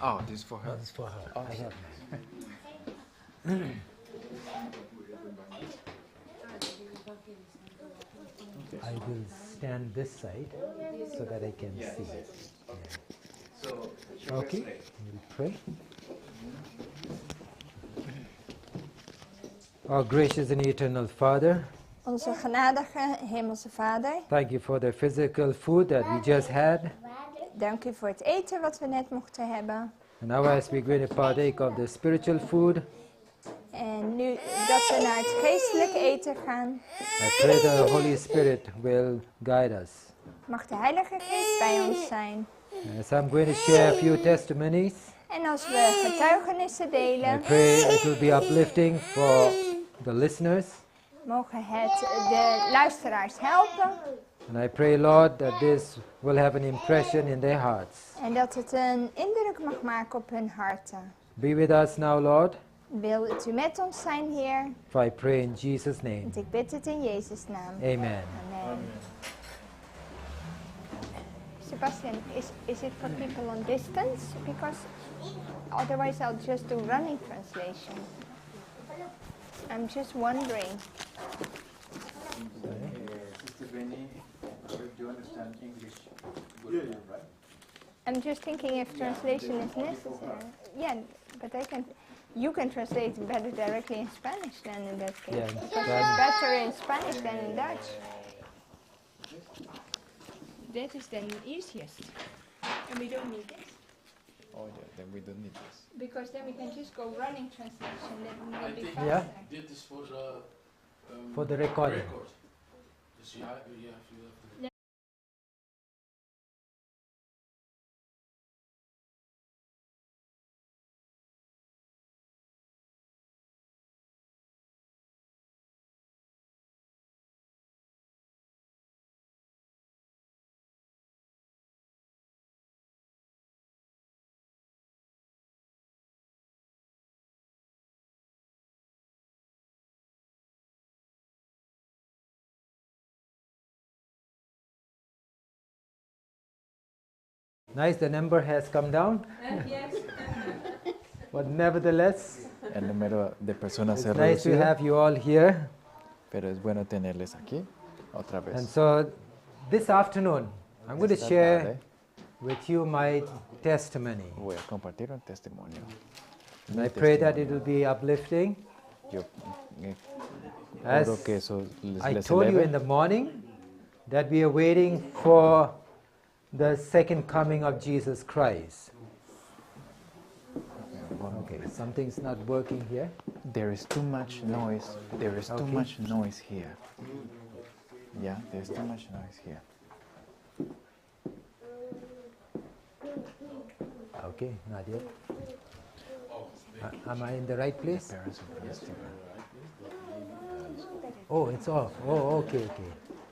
Oh, this is for her. It's for her. I have mine. I will stand this side so that I can see. So, Yeah. Okay, we'll pray. Our gracious and eternal Father, Onze genadige Hemelse Vader, thank you for the physical food that we just had. Dank u voor het eten wat we net mochten hebben. And now, as we're going to partake of the spiritual food, En nu dat we naar het geestelijk eten gaan, I pray the Holy Spirit will guide us. Mag de Heilige Geest bij ons zijn. As I'm going to share a few testimonies, En als we getuigenissen I delen, pray it will be uplifting for the listeners. Mogen het de luisteraars helpen. And I pray, Lord, that this will have an impression in their hearts. En dat het een indruk mag maken op hun harten. Be with us now, Lord, Wil het u met ons zijn, Heer? For I pray in Jesus' name. Want ik bid het in Jezus' naam. Amen. Amen. Sebastian, is it for people on distance? Because otherwise I'll just do running translation. I'm just wondering. Sister Benny, do you understand English good enough, right? I'm just thinking if translation is necessary. Yeah, but I can. You can translate better directly in Spanish than in that case. Yeah, in Because it's Spanish. Better in Spanish than in Dutch. That is then easiest. And we don't need this. Oh yeah, then we don't need this. Because then we can just go running translation. That will I be think faster. Yeah. Dit is voor For the recording. Record. Dus ja, you have to Nice, the number has come down. Yes. But nevertheless, El número de personas it's se ha nice to reducido, have you all here. Pero es bueno tenerles aquí otra And vez. so this afternoon, I'm going to Esta share tarde with you my testimony. voy a compartir un testimonio. And Mi I pray that it testimonio. will be uplifting. Yo As oro que eso les, I les told you eleve. in the morning that we are waiting for the second coming of Jesus Christ. Okay, something's not working here. There is too much noise. There is too much noise here. Yeah, there's too much noise here. Okay, not yet. Am I in the right place? Parents of Brother Steven. Oh, it's off. Oh, okay.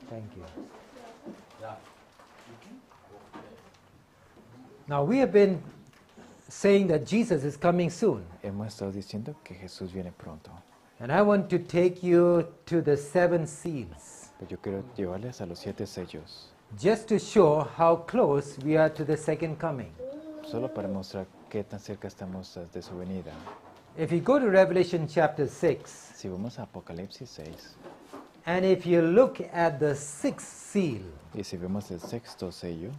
Thank you. Now, we have been saying that Jesus is coming soon. Hemos estado diciendo que Jesús viene pronto. And I want to take you to the seven seals, Pero yo quiero llevarles a los siete sellos, just to show how close we are to the second coming. Solo para mostrar qué tan cerca estamos de su venida. If you go to Revelation chapter 6, Si vamos a Apocalipsis 6 and if you look at the sixth seal, y si vemos el sexto sello,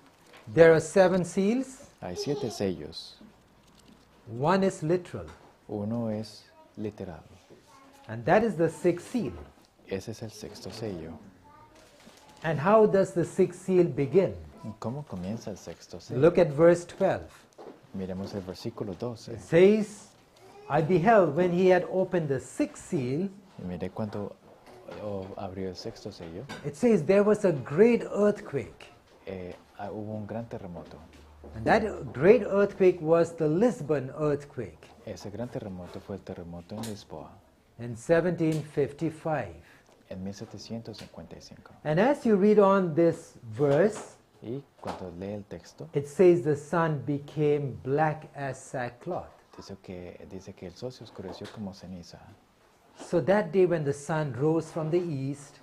there are seven seals. Hay siete sellos. One is literal, Uno es literal. And that is the sixth seal. Ese es el sexto sello. And how does the sixth seal begin? ¿Cómo comienza el sexto sello? Look at verse 12. Miremos el versículo 12. It says, "I beheld when he had opened the sixth seal." Y miré cuando abrió el sexto sello. It says there was a great earthquake. Hubo un gran terremoto. And that great earthquake was the Lisbon earthquake Ese gran terremoto fue el terremoto en Lisboa in 1755. En 1755. And as you read on this verse, Y cuando lee el texto, it says the sun became black as sackcloth. Dice que el sol se oscureció como ceniza. So that day when the sun rose from the east,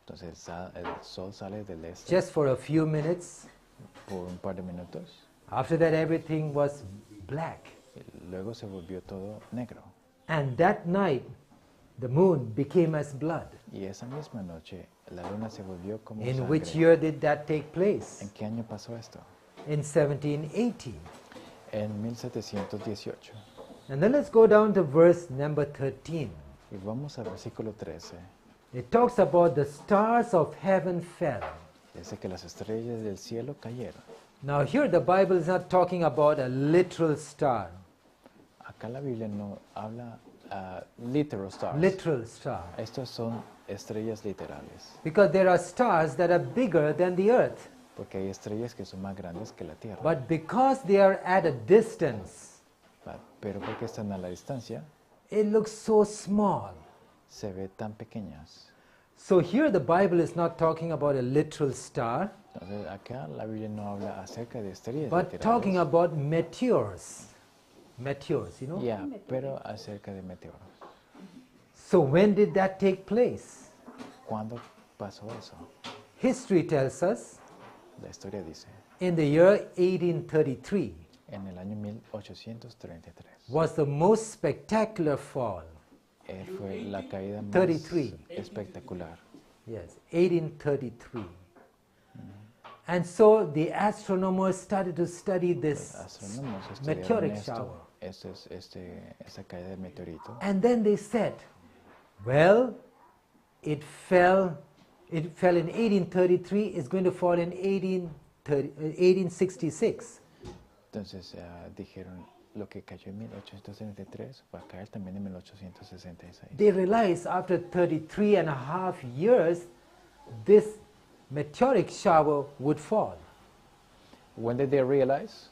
Entonces el sol sale del este just for a few minutes, por un par de minutos. After that everything was black. Y luego se volvió todo negro. And that night, the moon became as blood. Y esa misma noche la luna se volvió como In which sangre. year did that take place? ¿En qué año pasó esto? In 1718. En 1718. And then let's go down to verse number 13. Y vamos al versículo 13. It talks about the stars of heaven fell. Dice que las estrellas del cielo cayeron. Now, here the Bible is not talking about a literal star, Acá la Biblia no habla literal stars. literal star, Estos son estrellas literales, because there are stars that are bigger than the earth. porque hay estrellas que son más grandes que la Tierra. But because they are at a distance, Pero porque están a la distancia, it looks so small. se ve tan pequeñas. So here the Bible is not talking about a literal star, Entonces acá la Biblia no habla acerca de estrellas but talking literales. about meteors. Meteors. Ya, pero acerca de meteoros. So when did that take place? ¿Cuándo pasó eso? History tells us La historia dice, in the year 1833 en el año 1833. was the most spectacular fall. Fue la caída más 33. espectacular. Yes, 1833. And so the astronomers started to study this Los astrónomos estudiaron meteoric esto, shower. esto es, esta caída del meteorito. And then they said, well, it fell in 1833, it's going to fall in 1866. Entonces dijeron, lo que cayó en 1833 va a caer también en 1866. They realized after 33 and a half years, this meteoric shower would fall. When did they realize?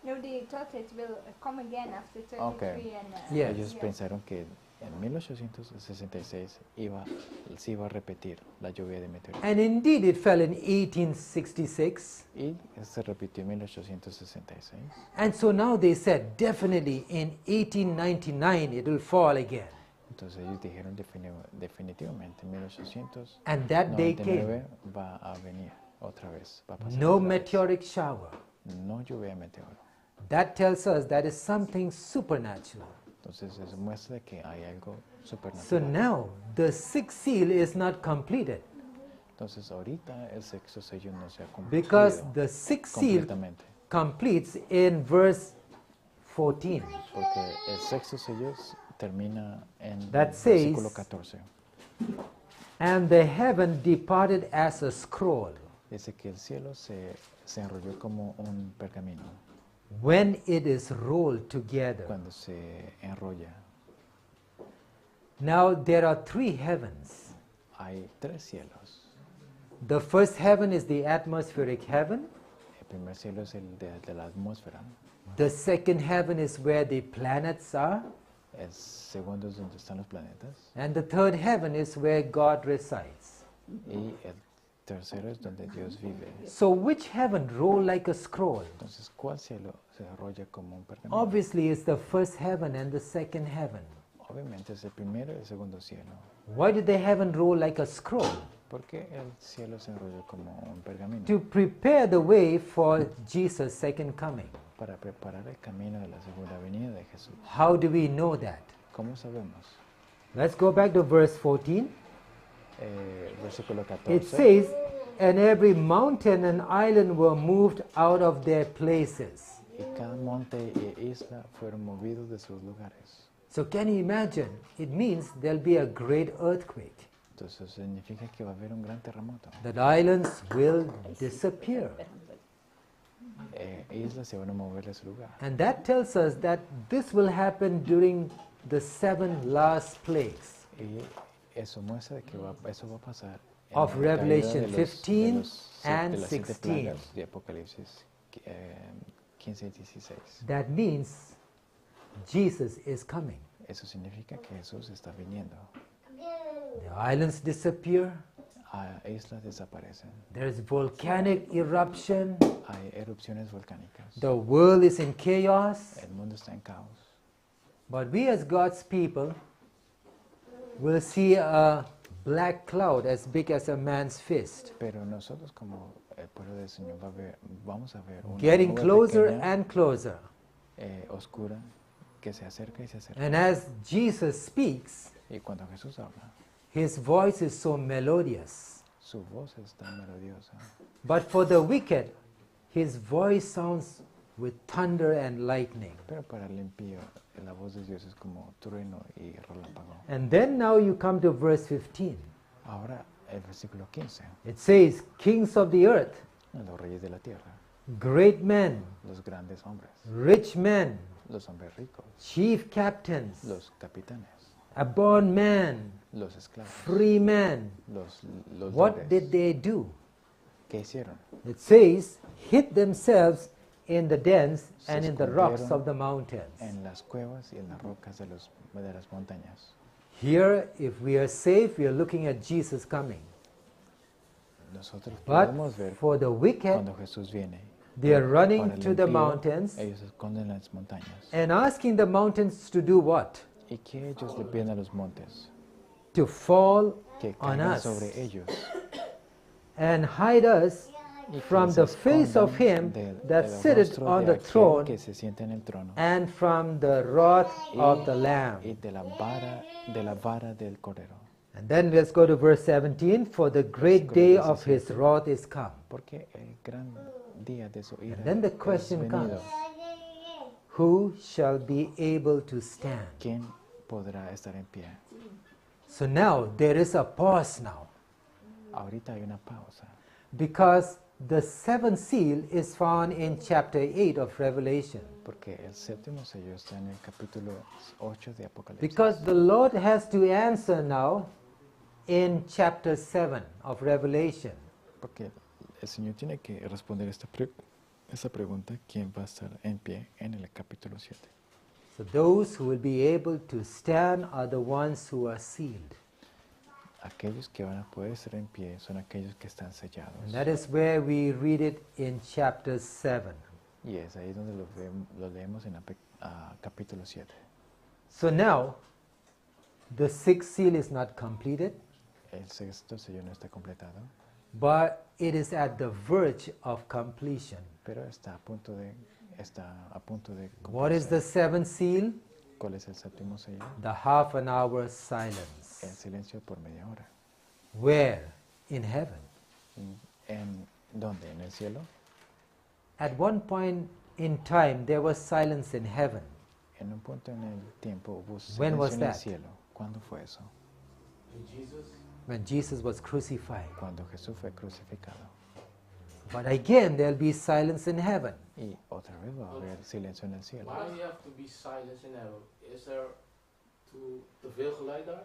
No, they thought it will come again after 33 and Yes. Ellos yeah. pensaron que en 1866 se iba a repetir la lluvia de meteoritos. And indeed, it fell in 1866. Y se repitió en 1866. And so now they said, definitely in 1899 it will fall again. Entonces ellos dijeron definitivamente en 1899 And that day came. va a venir otra vez. Va a pasar No otra vez. meteoric shower. No lluvia de meteoro. That tells us that is something supernatural. Entonces eso muestra que hay algo So supernatural. now the sixth seal is not completed Entonces ahorita el sexto sello no se ha cumplido because the sixth seal completamente. completes in verse 14. Porque el sexto sello termina en That el versículo says- 14. And the heaven departed as a scroll Dice que el cielo se enrolló como un pergamino when it is rolled together. cuando se enrolla. Now there are three heavens. Hay tres cielos. The first heaven is the atmospheric heaven. El primer cielo es el de la atmósfera. The second heaven is where the planets are. El segundo es donde están los planetas. And the third heaven is where God resides. Y el tercero es donde Dios vive. So which heaven rolled like a scroll? Entonces, ¿cuál cielo se enrolla como un pergamino? Obviously, it's the first heaven and the second heaven. Obviamente es el primero y el segundo cielo. Why did the heaven roll like a scroll? ¿Por qué el cielo se enrolló como un pergamino? To prepare the way for Jesus' second coming. Para preparar el camino de la segunda venida de Jesús. How do we know that? ¿Cómo sabemos? Let's go back to verse 14. Versículo 14. It says, And every mountain and island were moved out of their places. Y cada monte e isla fueron movidos de sus lugares. So can you imagine? It means there'll be a great earthquake. Entonces significa que va a haber un gran terremoto. That islands will disappear. Islas se van a mover de su lugar. And that tells us that this will happen during the seven last plagues. Y eso muestra que eso va a pasar en Of la caída Revelation de los, 15 de los and de las siete 16. plagas de Apocalipsis 15 y 16. That means Jesus is coming. Eso significa que Jesús está viniendo. The islands disappear. Islas desaparecen. There is volcanic eruption. Hay erupciones volcánicas. The world is in chaos. El mundo está en caos. But we as God's people will see a black cloud as big as a man's fist, Pero nosotros como el pueblo del Señor vamos a ver una getting nube closer pequeña and closer. eh, oscura que se acerca y se acerca. And as Jesus speaks, Y cuando Jesús habla, his voice is so melodious. su voz es tan melodiosa. But for the wicked, his voice sounds with thunder and lightning. Pero para el impío, la voz de Dios es como trueno y relámpago. And then now you come to verse 15. Ahora, el versículo 15. It says, Kings of the earth, Los reyes de la tierra, great men, los grandes hombres, rich men, los hombres ricos, chief captains, los capitanes, a bondman, los esclavos, free men. los What libres. did they do? ¿Qué hicieron? It says, hid themselves in the dens Se and in the rocks escondieron of the mountains. En las cuevas y en las rocas de las montañas. Here, if we are safe, we are looking at Jesus coming. Nosotros But podemos ver for the wicked, cuando Jesús viene. they are Pero running para el to the impío, mountains Ellos se esconden en las montañas. and asking the mountains to do what? ¿Y qué ellos le piden a los montes? To fall Que on caigan us sobre ellos and hide us y que from se the face of escondan him that del sitteth rostro on de the aquel throne que se sienta en el trono and from the wrath of the Lamb. y de la vara del cordero. And then let's go to verse 17. For the great Versículo day of his 17. wrath is come. Porque el gran día de su ira And then the es question venido. comes, Who shall be able to stand? ¿Quién podrá estar en pie? So now there is a pause now, Ahorita hay una pausa, because the seventh seal is found in chapter 8 of Revelation. porque el séptimo sello está en el capítulo 8 de Apocalipsis. Because the Lord has to answer now in chapter 7 of Revelation. Porque el Señor tiene que responder esta pregunta, ¿quién va a estar en pie en el capítulo 7? So those who will be able to stand are the ones who are sealed. Aquellos que van a poder estar en pie son aquellos que están sellados. And that is where we read it in chapter 7. Y es ahí donde lo leemos en capítulo 7. So now, the sixth seal is not completed, El sexto sello no está completado, but it is at the verge of completion. pero está a punto de What is the cumplirse. seventh seal? ¿Cuál es el séptimo sello? The half an hour El silence. silencio por media hora. Where? In heaven. ¿En dónde? ¿En el cielo? At one point in time, there was silence in heaven. En un punto en el tiempo hubo When was silencio en el that? cielo. ¿Cuándo fue eso? And Jesus, When Jesus was crucified. Cuando Jesús fue crucificado. But again, there'll be silence in heaven. Y otra vez va a haber silencio en el cielo. why you have to be silent in heaven? Is there te veel geluid daar?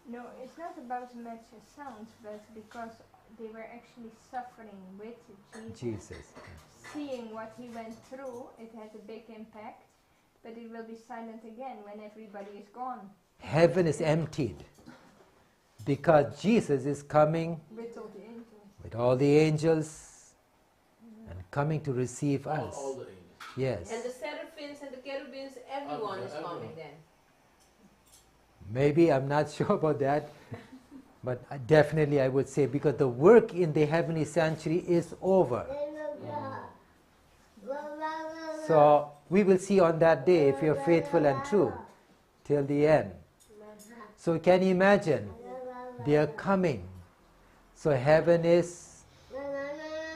No, it's not about much sound, but because they were actually suffering with Jesus. Jesus. Seeing what he went through, it had a big impact. But it will be silent again when everybody is gone. Heaven is emptied because Jesus is coming With all the angels. with all the angels and coming to receive us. All the angels. Yes. And the seraphims and the cherubims, everyone is coming then. Maybe, I'm not sure about that, but definitely I would say because the work in the heavenly sanctuary is over. So we will see on that day if you're faithful and true till the end. So can you imagine? They are coming. So heaven is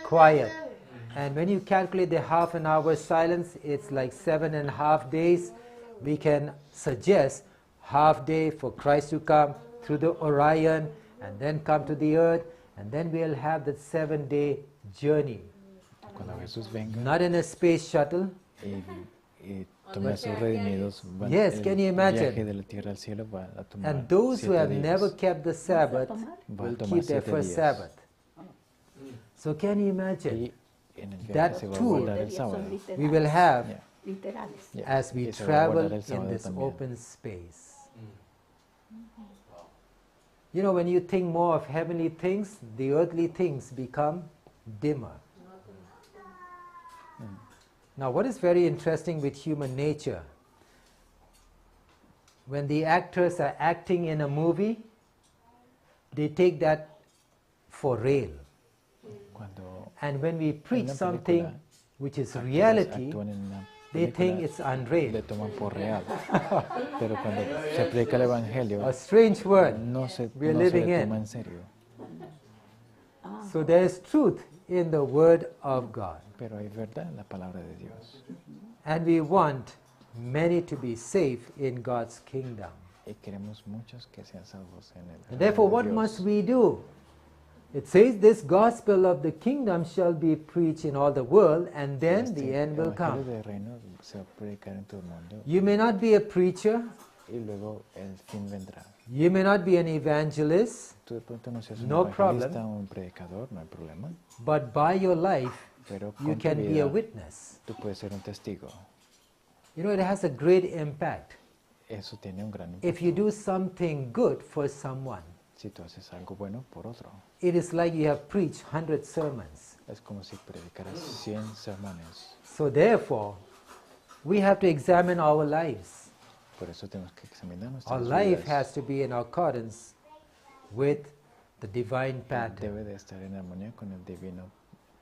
quiet. And when you calculate the half an hour silence, it's like 7.5 days. We can suggest half day for Christ to come through the Orion and then come to the earth, and then we'll have that 7-day journey. Cuando Jesús venga Not in a space shuttle. y On tome the a sus chariot. redimidos, van Yes, el can you imagine? viaje de la tierra al cielo va a tomar And those who siete have días. never kept the Sabbath Va a will tomar keep their siete first días. Sabbath. So can you imagine? Y en el viaje That se va a tour guardar el Siete días son sábado. literales. We will have Yeah. Literales. Yeah. as we Y se va a guardar travel el in sábado this también. open space. You know, when you think more of heavenly things, the earthly things become dimmer. Now, what is very interesting with human nature, when the actors are acting in a movie, they take that for real. Cuando And when we preach una something película, which is actores reality, actúan en una they think película, it's unreal. le toman por real. Pero cuando se predica el Evangelio, A strange word. no we are se living le in. toma en serio. So there is truth in the word of God. Pero hay verdad en la palabra de Dios. And we want many to be safe in God's kingdom. Y queremos muchos que sean salvos en el And reino therefore, de what Dios. must we do? It says, This gospel of the kingdom shall be preached in all the world, and then Este the end will evangelio come. del reino se va a predicar en todo el mundo You may not be a preacher, y luego el fin vendrá. you may not be an evangelist, Tú de pronto no seas un No evangelista problem. o un predicador, no hay problema, but by your life, pero con you tu can be vida a witness. tú puedes ser un testigo. It has a great impact. Eso tiene un gran impacto. If you do something good for someone, Si tú haces algo bueno por otro, it is like you have preached 100 sermons. es como si predicaras 100 sermones. So, therefore, we have to examine our lives. Por eso tenemos que examinar Our nuestras life vidas. has to be in accordance with the divine pattern. Debe de estar en armonía con el divino.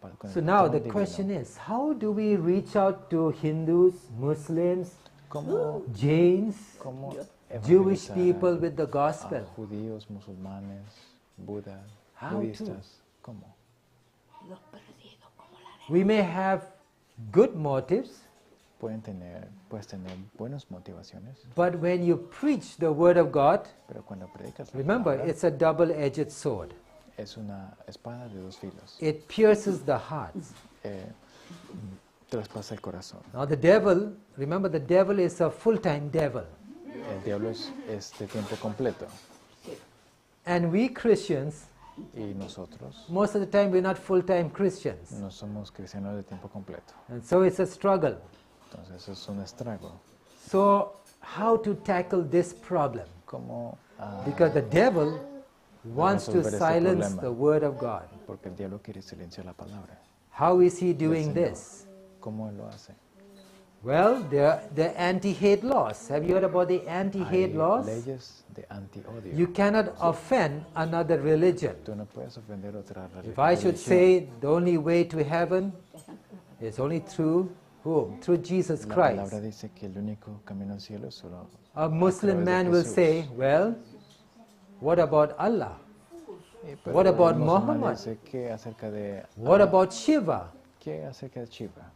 Con el So now patrón the divino. question is, how do we reach out to Hindus, Muslims, ¿Cómo, Jains, cómo Jewish evangelizar people with the a gospel? judíos, musulmanes, Buda, How to? budistas? ¿Cómo? Los perdidos como la arena. We may have good motives, Puedes tener buenas motivaciones, but when you preach the word of God, pero cuando predicas la remember palabra, it's a double-edged sword. es una espada de dos filos. It pierces the hearts. Traspasa el corazón. Now the devil, remember the devil is a full-time devil. El diablo es de tiempo completo. And we Christians, Y nosotros most of the time we're not full-time Christians. no somos cristianos de tiempo completo. And so it's a struggle. Entonces es un estrago. So how to tackle this problem? ¿Cómo? Because the devil wants to resolver este silence problema. the word of God. Porque el diablo quiere silenciar la palabra. How is he doing Señor. this? ¿Cómo lo hace? Well, there the anti-hate laws. Have you heard about the anti-hate Hay laws? leyes de anti-odio. You cannot offend another religion. Tú no puedes ofender otra If I should religión. say the only way to heaven is only through whom? Through Jesus La Christ. palabra dice que el único camino al cielo es solo A Muslim través de man will Jesús. say, well, what about Allah? Pero What el about musulmán Muhammad? dice, ¿qué acerca de What Allah? about Shiva? ¿Qué acerca de Shiva?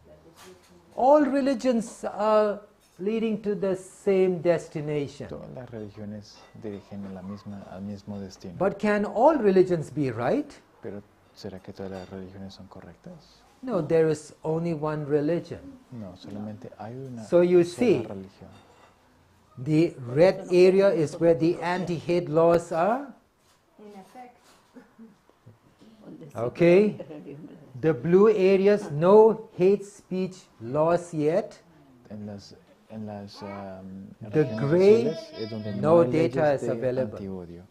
All religions are leading to the same destination. Todas las religiones dirigen a la misma, al mismo destino. But can all religions be right? Pero ¿será que todas las religiones son correctas? No, there is only one religion. No, solamente hay una So you sola see, religión. The red area is where the anti-hate laws are. In effect. Okay. The blue areas, no hate speech laws yet. En las The regiones gray, azules es donde no no hay leyes data is de available. antiodio.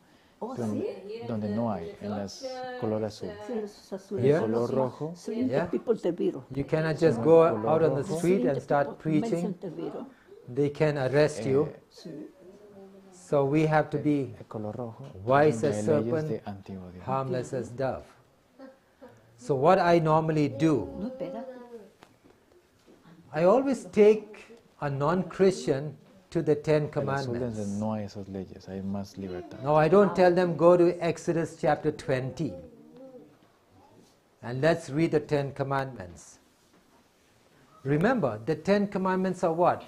Oh, Donde, sí. donde no hay, en las color azul. Sí, los azules. Yeah. Son los Color rojo. Son the Yeah. people te viro. You cannot just Son go color out on the rojo. street Son and the start people, preaching. mensen te viro. They can arrest you. Sí. So we have to be El color rojo, wise donde as hay leyes serpent, de antiodio. harmless as dove. So what I normally do, No, espera. I always take a non-Christian to the Ten El azul donde Commandments. no hay esas leyes, hay más libertad. No, I don't tell them go to Exodus chapter 20 and let's read the Ten Commandments. Remember, the Ten Commandments are what?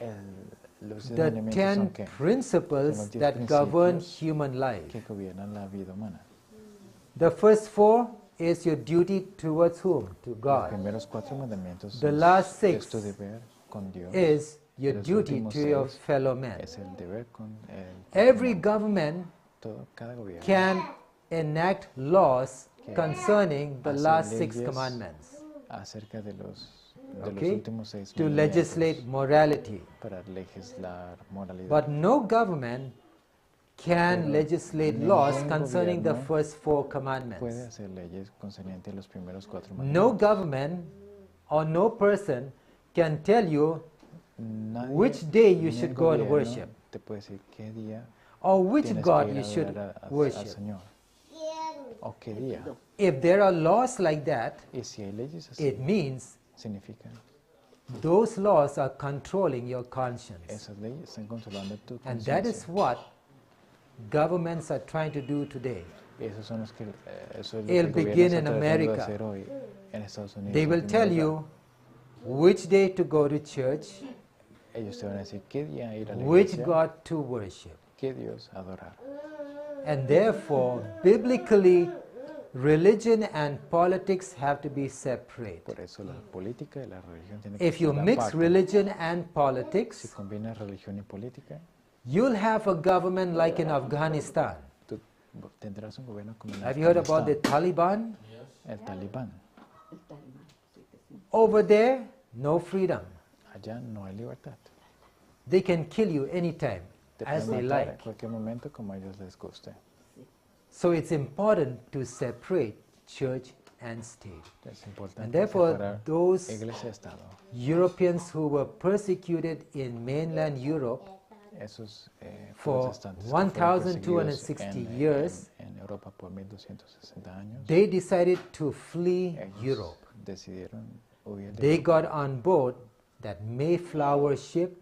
Los diez The mandamientos 10 son qué? principles Son los diez that govern principios human life. que gobiernan la vida humana. The first four is your duty towards whom? To Los God. primeros cuatro mandamientos The son last es six tu deber con Dios. Is your Los duty últimos to your seis fellow man. Es el deber con el Every government todo, cada gobierno can enact laws Que concerning the hace last six leyes commandments acerca de los Okay? últimos seis to mandamientos legislate morality. para legislar moralidad. But no government can Pero legislate laws ningún concerning the gobierno first four puede commandments. hacer leyes concernientes a los primeros cuatro No mandamientos. government or no person can tell you Nadie, which day you ni el should go and gobierno worship Te puede decir qué día or which tienes God que ir you a should adorar al worship. Señor. O qué día. If there are laws like that, Y si hay leyes así, it means significa Those laws are controlling your conscience. Esas leyes están controlando tu And that is conciencia. what governments are trying to do today. Y esos son los que, eso es lo que It'll el gobierno begin está in tratando de America. hacer hoy en Estados Unidos. They en will primer tell lugar. you which day to go to church, Ellos te van a decir qué día ir a la which iglesia, God to worship. qué Dios adorar. And therefore, biblically, religion and politics have to be separate. Por eso la política y la religión tienen que If you estar mix aparte. religion and Si politics, combinas religión y política, you'll have a government like in Afghanistan. tú tendrás un gobierno como en Have you heard about the Afganistán, Taliban? Yes. el Talibán. El talibán, sí que sí. Over there, no freedom. Allá no hay libertad. They can kill you anytime, Te as pueden they matar en like. cualquier momento como a ellos les guste. So it's important to separate church and state. Es importante And therefore, separar those iglesia y Estado. Europeans who were persecuted in mainland Europe Esos for protestantes que fueron perseguidos 1260 en, years, en Europa por 1260 años, they decided to flee ellos Europe. decidieron huir de They Europa. got on board that Mayflower ship,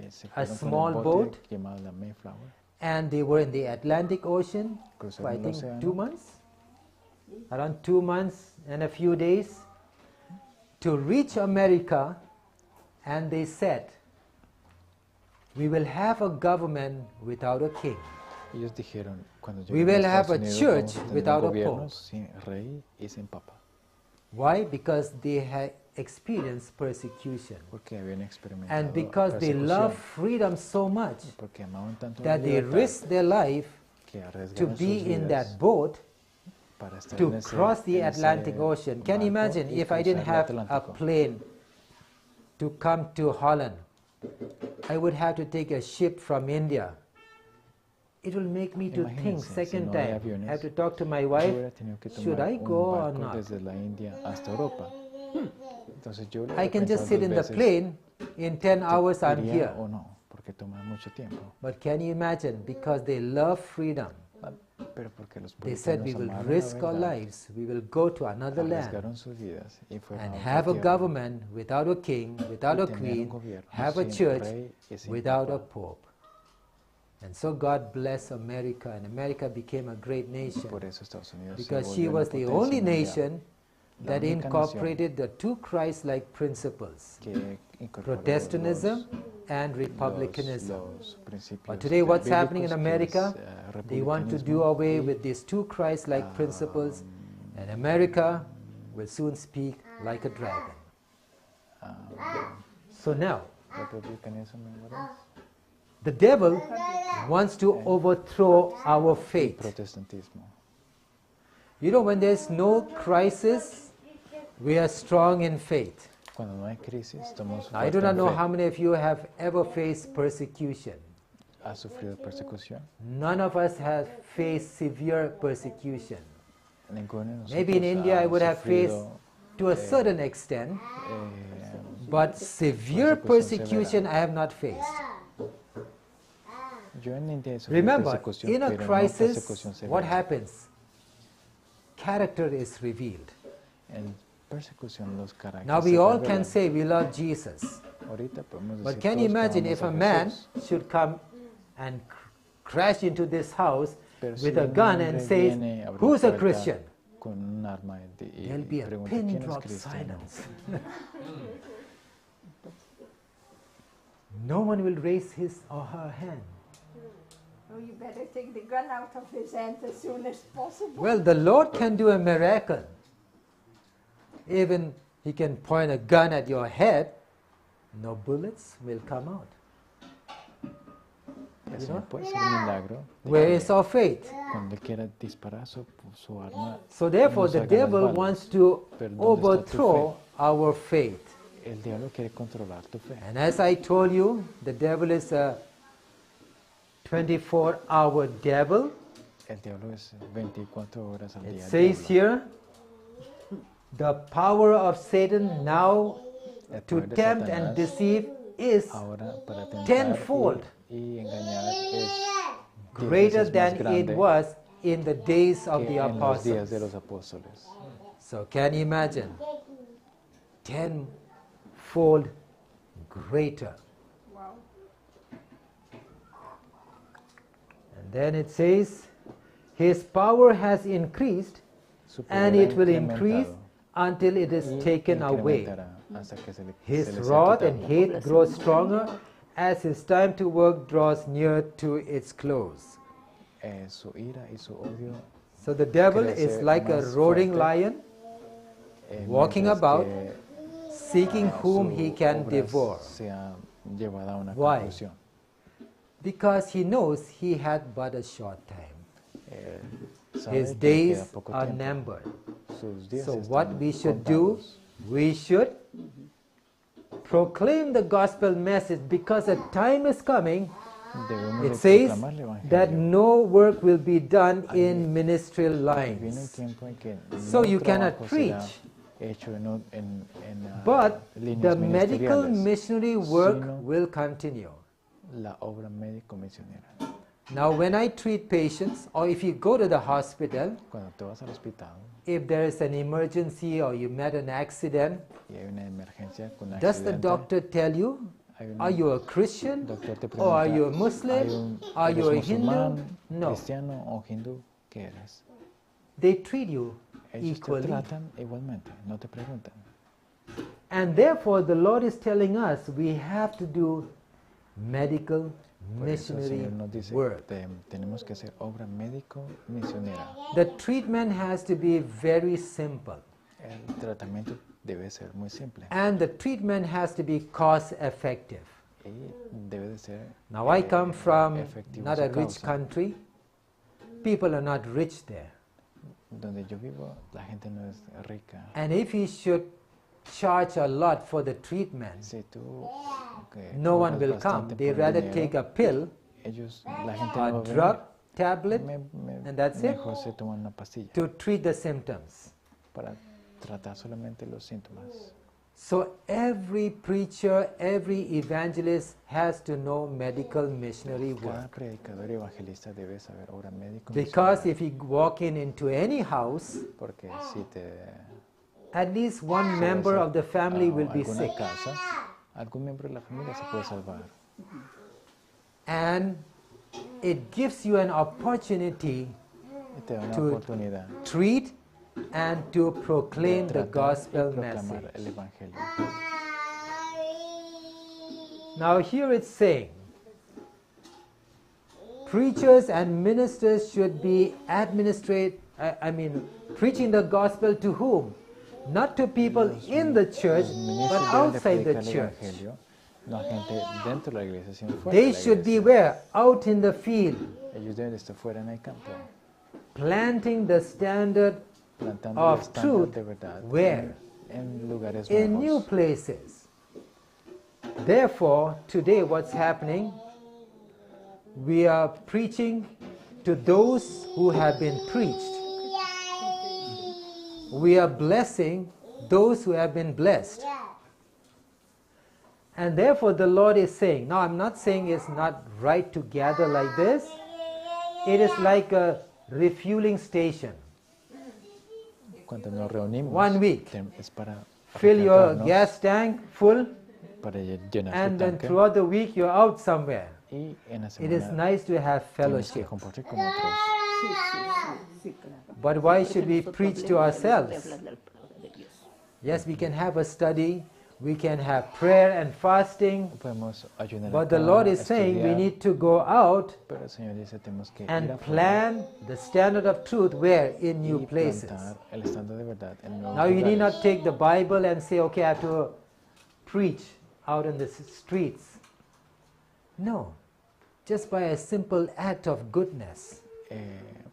Se a fueron con el small bote boat, llamado la Mayflower. and they were in the Atlantic Ocean for, I Cruzaron el think, océano. 2 months, around 2 months and a few days, to reach America, and they said, "We will have a government without a king. Ellos dijeron, cuando We lleguemos will a have Estados a Unidos, church vamos a tener un without a gobierno pope." sin rey y sin papa, Why? Because they had experienced persecution. porque habían experimentado And because they persecución, love freedom so much porque amaban tanto la that they libertad risked their life que to arriesgaron sus be in vidas that boat para estar to en ese, cross the en ese Atlantic Ocean. Can you barco imagine y if I didn't cruzar el have a Atlántico? plane to come to Holland? I would have to take a ship from India. It will make me to think Imagínense, si second no hay time. aviones, I have to talk to my Yo wife. hubiera tenido que Should tomar I un go or barco not? desde la India hasta Europa. Entonces yo lo I can just sit dos in the veces, plane. In 10 hours, I'm ¿iría here. o no, porque toma mucho tiempo. But can you imagine? Because they love freedom, Ah, Pero porque los they said we puritanos will amaron la risk our verdad, lives. We will go to another land arriesgaron sus vidas y fueron and a otra have a tierra government without a king, without y a tener un queen, gobierno have a sin church rey y sin without a papa. pope. And so God blessed America, and America became a great Y nation por eso Estados Unidos se because she volvió una was the potencia only mundial nation La that única nación incorporated the two Christ like principles, que incorporó Protestantism and Republicanism. los principios But today, what's happening in bíblicos, que es, America? They want to do republicanismo away y, with these two Christ like principles, and America will soon speak like a dragon. So now, republicanismo, what else? the devil wants to overthrow our faith. Protestantismo. When there's no crisis, we are strong in faith. Cuando no hay crisis, estamos Now, I do fuertes not en know fe. how many of you have ever faced persecution. ¿Ha sufrido persecución? None of us have faced severe persecution. Ninguno de nosotros Maybe in India ha I would have faced sufrido, to a certain extent, but severe persecución persecution severa. I have not faced. Yo en India he sufrido Remember, persecución, in a pero no crisis, persecución severa. what happens? Character is revealed. En persecución los caracteres Now we se all can revelan. say we love Jesus. Ahorita podemos But decir can you todos que imagine amamos if a a man Jesús. should come and crash into this house Pero si with a un gun and hombre says, viene a abrir la "Who's a puerta Christian?" con un arma y There'll be a pregunta, pin ¿quién es drop cristiano? silence. No one will raise his or her hand. Oh, you better take the gun out of his hand as soon as possible. Well, the Lord can do a miracle. Even he can point a gun at your head, no bullets will come out. El You Señor know? puede hacer un milagro de Where que is our faith? cuando él quiera disparar su arma, So therefore, no the salgan las devil balas. wants to Pero ¿dónde está tu overthrow our faith. El diablo quiere controlar tu fe. And as I told you, the devil is a 24-hour devil. El diablo es 24 horas al It día. el says diablo. here, the power of Satan now El to poder de tempt and Satanás deceive is ahora para tentar tenfold y engañar es 10 greater veces más than it grande was in the days of que the en los días de apostles. los apóstoles. So can you imagine? Tenfold tenfold greater. Wow. And then it says, His power has increased, Su poder and ha it will increase incrementado until it is y taken away. incrementará hasta que se le, His se le sea wrath and quitado. hate grow stronger as his time to work draws near to its close. Su ira y su odio So the devil is Crece like a más roaring fuerte. lion, walking mientras about, que, seeking whom su he can obra devour. sea llevada a una Why? conclusión. Because he knows he had but a short time. Él sabe His que le queda days poco are tiempo. numbered. Sus días So están what we should do, contados. we should proclaim the gospel message because a time is coming, Debemos it de says proclamar el that evangelio. no work will be done in ministerial Viene un lines. tiempo en que So no you cannot trabajo será preach. hecho en But líneas the medical ministeriales, missionary work sino will continue. la obra médico misionera. Now, when I treat patients, or if you go to the hospital, Cuando te vas al hospital if there is an emergency or you met an accident, y hay una emergencia con un does the accidente, doctor tell you, hay un are you a Christian doctor te or are pregunta, you a "¿Hay Muslim? Are eres you a Hindu? musulmán, No. cristiano o hindú? ¿Qué eres? They treat you Ellos te equally. tratan igualmente, no te preguntan. And therefore, the Lord is telling us we have to do medical Por eso el missionary Señor nos dice, work. Tenemos que hacer obra médico misionera. The treatment has to be very simple. El tratamiento debe ser muy simple And the treatment has to be cost effective. y debe de ser Now, I come from efectivo not su a rich causa. country. People are not rich there. Donde yo vivo, la gente no es rica. And if you should charge a lot for the treatment, Si tú que no one cobras will come. bastante They por el rather dinero, take a pill, ellos, la gente a no va a venir. drug tablet, and that's it, Mejor se toman una pastilla to treat the symptoms. para tratar solamente los síntomas. So every preacher, every evangelist has to know medical missionary Cada work. predicador y evangelista debe saber obra médico Because misionera, if you walk in into any house, porque si te at least one subes member of the family a will be alguna sick. casa, algún miembro de la familia se puede salvar. And it gives you an opportunity Y te da una to oportunidad treat and to de proclaim the tratar y gospel proclamar message. el evangelio. Now here it's saying, preachers and ministers should be administrate, I mean, preaching the gospel to whom? Not to people in the church, Los but ministros deben de outside the predicar el church. evangelio, no a gente dentro de la iglesia, sino fuera They de la should be iglesia. where? Out in the field, Ellos deben de estar fuera en el campo, planting the standard plantando el of estándar truth de verdad where? en lugares In new nuevos. places. Therefore, today what's happening? We are preaching to those who have been preached. We are blessing those who have been blessed. And therefore, the Lord is saying, now I'm not saying it's not right to gather like this. It is like a refueling station. Cuando nos reunimos, One week. es para Fill your recargarnos, gas tank full, para llenar tu and then tanque. throughout the week you're out somewhere. Y en la It is semana nice to have tienes que fellowship. compartir con otros. Sí, sí, sí, sí, claro. But why Porque should we nosotros preach to hablemos, tenemos que ourselves? hablar la palabra de Dios. Yes, we can have a study, we can have prayer and fasting, Podemos ayunar but the acá, Lord is saying we estudiar, need to go out pero el Señor dice tenemos que ir and afuera plan the standard of truth where? In new y places. plantar el estándar de verdad en nuevos Now you need lugares. not take the Bible and say, okay, I have to preach out in the streets. No, just by a simple act of goodness.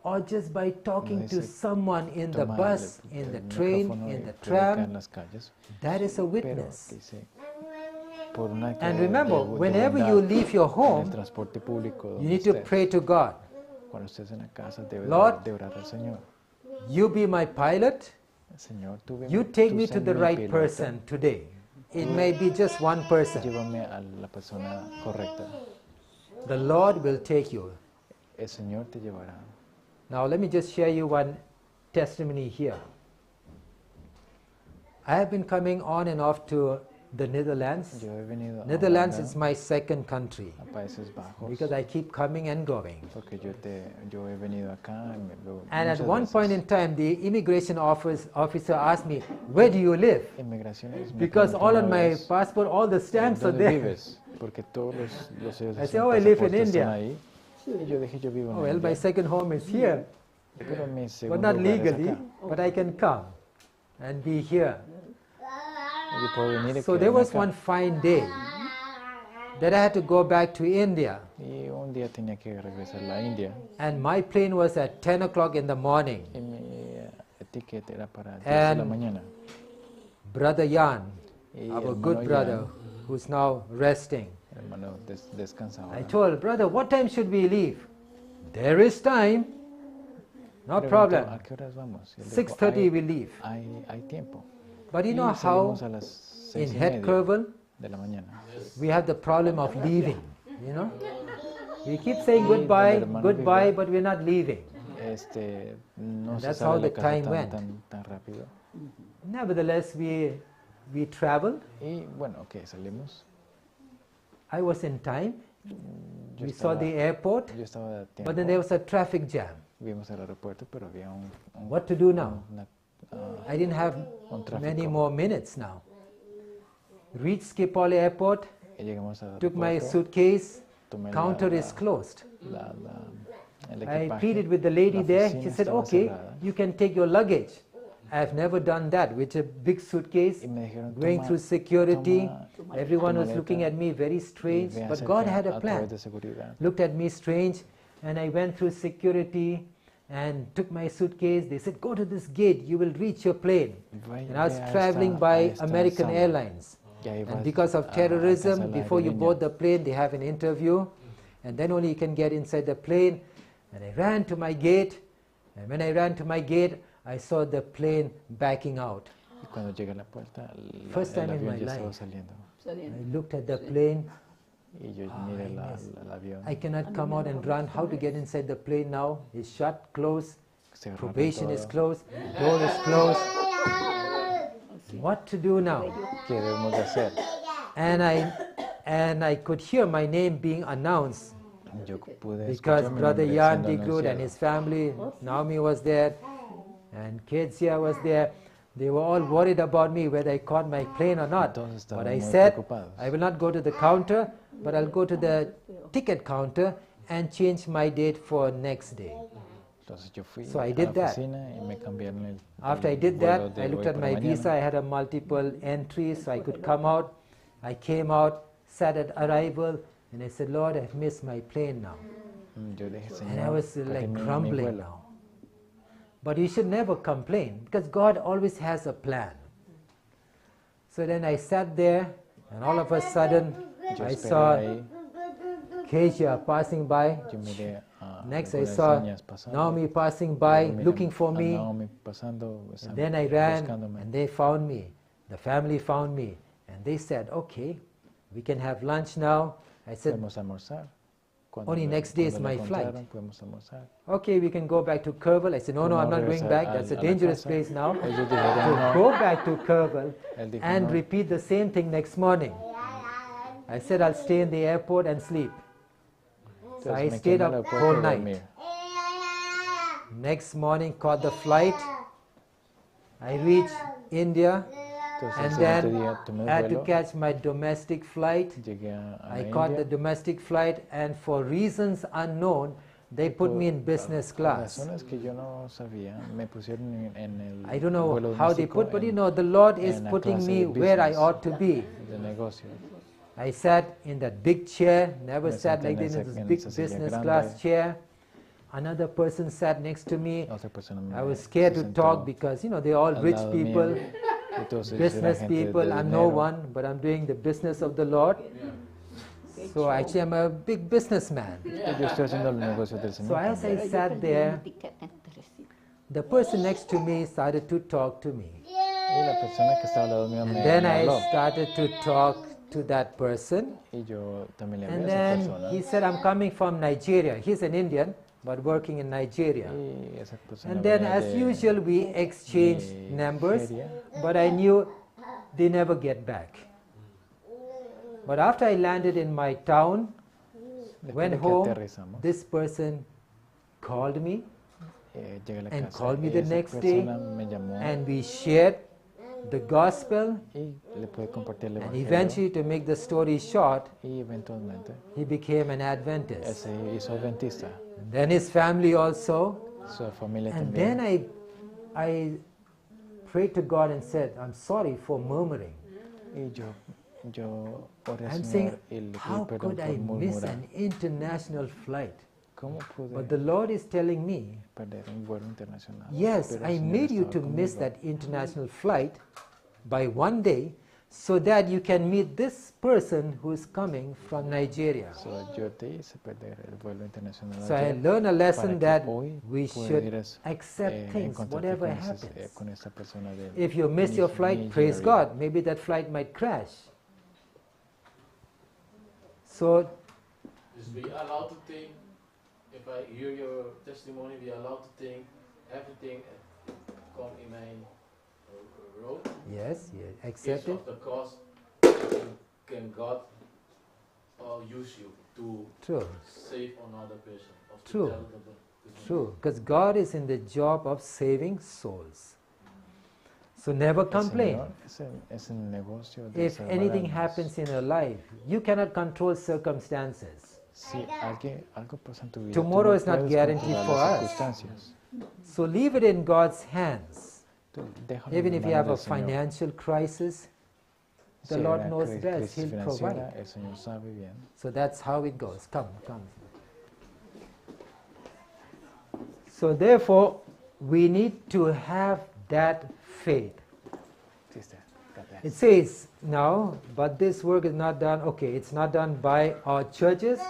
Or just by talking to dice, someone in the tomar bus, in el the train, micrófono in y the predicar en tram, las calles, that is a pero witness. dice, por un acto And de remember, de whenever you bondad leave your en el home, transporte público you donde need to estés, pray to God. cuando estés en la casa debes Lord, de orar al Señor. You be my pilot. Señor, tú ve You mi- take tú me sé to the mi right piloto. person today. It may be just one person. Llévame a la persona correcta. The Lord will take you. El Señor te llevará. Now let me just share you one testimony here. I have been coming on and off to the Netherlands. Yo he venido a Netherlands Holanda, is my second country a Países Bajos, because I keep coming and going. porque yo he venido acá y me veo And at muchas one point veces. in time, the immigration officer asked me, Where do you live? Inmigraciones me Because preguntó all una on my vez, passport, all the stamps are ¿Dónde there. vives? Porque todos los sellos I de say, su "Oh, I live in pasaporte están India." ahí. Y yo dije, yo vivo en Oh, well, my India. second home is here, Pero mi but segundo not hogar es legally, acá. but I can come and be here. Y yo puedo venir y So there quedarme was acá. one fine day that I had to go back to India, Y un día tenía que regresar a la India. and my plane was at 10 o'clock in the morning. Y mi ticket era para 10 de la And mañana. Brother Jan, Y our hermano good brother, Jan, who's now resting, hermano descansa I ahora. told brother, what time should we leave? There is time. No Preguntó, problem. ¿A qué horas vamos? Y él dijo, 6:30 hay, we leave. hay tiempo. But you Y know how salimos a las in seis y Het media Kervel de la mañana. we have the problem of leaving, you know? We keep saying Y donde goodbye, hermano goodbye, vive, but we're not leaving. no And se that's sale how de la the casa time went. tan rápido. Nevertheless, we traveled. Y bueno, ok, salimos. I was in time. Yo We saw estaba, the airport, yo estaba de but then there tiempo. was a traffic jam. Vimos el aeropuerto, pero había un, What to do now? una, I didn't have un many tráfico. more minutes now. Reached Schiphol Airport, Y llegamos al took my aeropuerto, suitcase, tomé counter is closed. el I equipaje, pleaded with the lady la there. oficina She said, estaba okay, cerrada. you can take your luggage. I've never done that with a big suitcase, Y me dijeron, going toma, through security. toma Everyone tu was looking maleta at me very y strange, ve but God acerca had a a plan. través de seguridad. Looked at me strange, and I went through security and took my suitcase. They said, go to this gate, you will reach your plane. And I was Ve a traveling esta, by a esta American sala. Airlines. Y ahí And vas because of a alcanzar terrorism, la before you aerolínea. board the plane, they have an interview, and then only you can get inside the plane. And I ran to my gate, and when I ran to my gate, I saw the plane backing out. Y cuando llegué a la puerta, First el time in avión my ya estaba life. saliendo. I looked at the plane. Y yo Ah, miré I missed. el avión. I cannot come out and run. How to get inside the plane now? It's shut, closed. Cerraron Probation is todo. closed. Door is closed. What to do now? ¿Qué debemos de hacer? And I could hear my name being announced Yo pude because escuchar mi Brother nombre Jan siendo de Groot and anunciado. his family, Naomi was there, and Kezia was there. They were all worried about me whether I caught my plane or not. Todos But estaban I muy said, preocupados. I will not go to the counter, but I'll go to the ticket counter and change my date for next day. Entonces yo fui So I a did la that. oficina y me cambiaron After el I did vuelo that, de I looked hoy at para my mañana. visa. I had a multiple entries, so I could come out. I came out, sat at arrival, and I said, Lord, I've missed my plane now. Yo dije, And I Señor, was perdí like mi grumbling vuelo. now. But you should never complain because God always has a plan. So then I sat there, and all of a sudden, Yo I esperé saw ahí, Kezia passing by. yo miré a Next, I algunas saw niñas pasando. Naomi passing by, Luego miré looking for a me. Naomi pasando, And then I ran, buscándome. and they found me. The family found me. And they said, okay, we can have lunch now. I said, Podemos almorzar. Cuando only next day is la my flight. encontraron, podemos almorzar. okay, we can go back to Kervel. I said, no, no, No I'm not going regresar back. That's a a la dangerous casa. place now. Ellos dijeron, So no. go back to Kervel Él dijo, and no. repeat the same thing next morning. I said, I'll stay in the airport and sleep. So Entonces I me quedé stayed en el up aeropuerto whole a night. dormir. Next morning, caught the flight. I reached India Entonces, el and siguiente then día tomé el I had to vuelo, catch my domestic flight. llegué a I la caught the India. domestic flight, and for reasons unknown, they Y put por me in business class. razones que yo no sabía, me pusieron en el I don't know vuelo how they doméstico put, but you en know, the Lord is en la putting clase me de where I business. ought to be. de negocio. I sat in that big chair, never Me sat senté like en this in esa, this en big esa silla business grande. class chair. Another person sat next to me. Otra persona me I was se scared to talk sentó because, you know, they're all al rich lado mío. people, Y todos ellos eran business gente de people. I'm no dinero. one, but I'm doing the business of the Lord. So actually, I'm a big businessman. Y yo estoy haciendo los negocios del So Señor as I también. Pero yo sat perdí mi there, ticket entero, sí. the person next to me started to talk to me. Y la persona que estaba al lado mío And me, then me I habló. started to talk to that person. Y yo también le hablé And a esa then persona. he said, I'm coming from Nigeria. He's an Indian, but working in Nigeria. Y esa persona And then, venía as de usual, we exchanged numbers, Nigeria. but I knew they never get back. But after I landed in my town, Después went de que home, aterrizamos, this person called me llegué a la and casa called me y the esa next day persona me llamó and we shared the gospel. Y le pude compartir el And evangelio. eventually, to make the story short, Y eventualmente he became an él Adventist. se hizo adventista. And then his family also. Su familia And también. then I prayed to God and said, "I'm sorry for murmuring." Y yo oré al I'm Señor saying, y le pedí how perdón could por I miss murmurar. an international flight? ¿Cómo pude But the Lord is telling me, perder un vuelo internacional? yes, Pero el I Señor made you estaba to miss conmigo. that international flight by one day so that you can meet this person who is coming from Nigeria. So, yo te hice perder el vuelo internacional So I ayer learned a para lesson que that hoy we should pudieras accept things, encontrarte whatever happens. con esta persona de If you miss your flight, praise Nigeria. God. Maybe that flight might crash. So Dus we are allowed to think, if I hear your testimony, we are allowed to think everything come in my road. Yes, accept Is it. of the cause, can God use you to True. Save another person? Or to True. tell the True, because God is in the job of saving souls. So never El complain. Señor es el negocio de If salvar anything almas. happens in your life, you cannot control circumstances. Si algo pasa en tu vida, tú Tomorrow no is not puedes guaranteed controlar for las us. circunstancias. So leave it in God's hands. Tú déjalo en Even las if you manos have a del Señor. financial crisis, the Si hay Lord una knows best. crisis He'll financiera, provide. el Señor sabe bien. So that's how it goes. Come, come. So therefore, we need to have that faith. Sister, God bless. It says now, but this work is not done, okay, it's not done by our churches,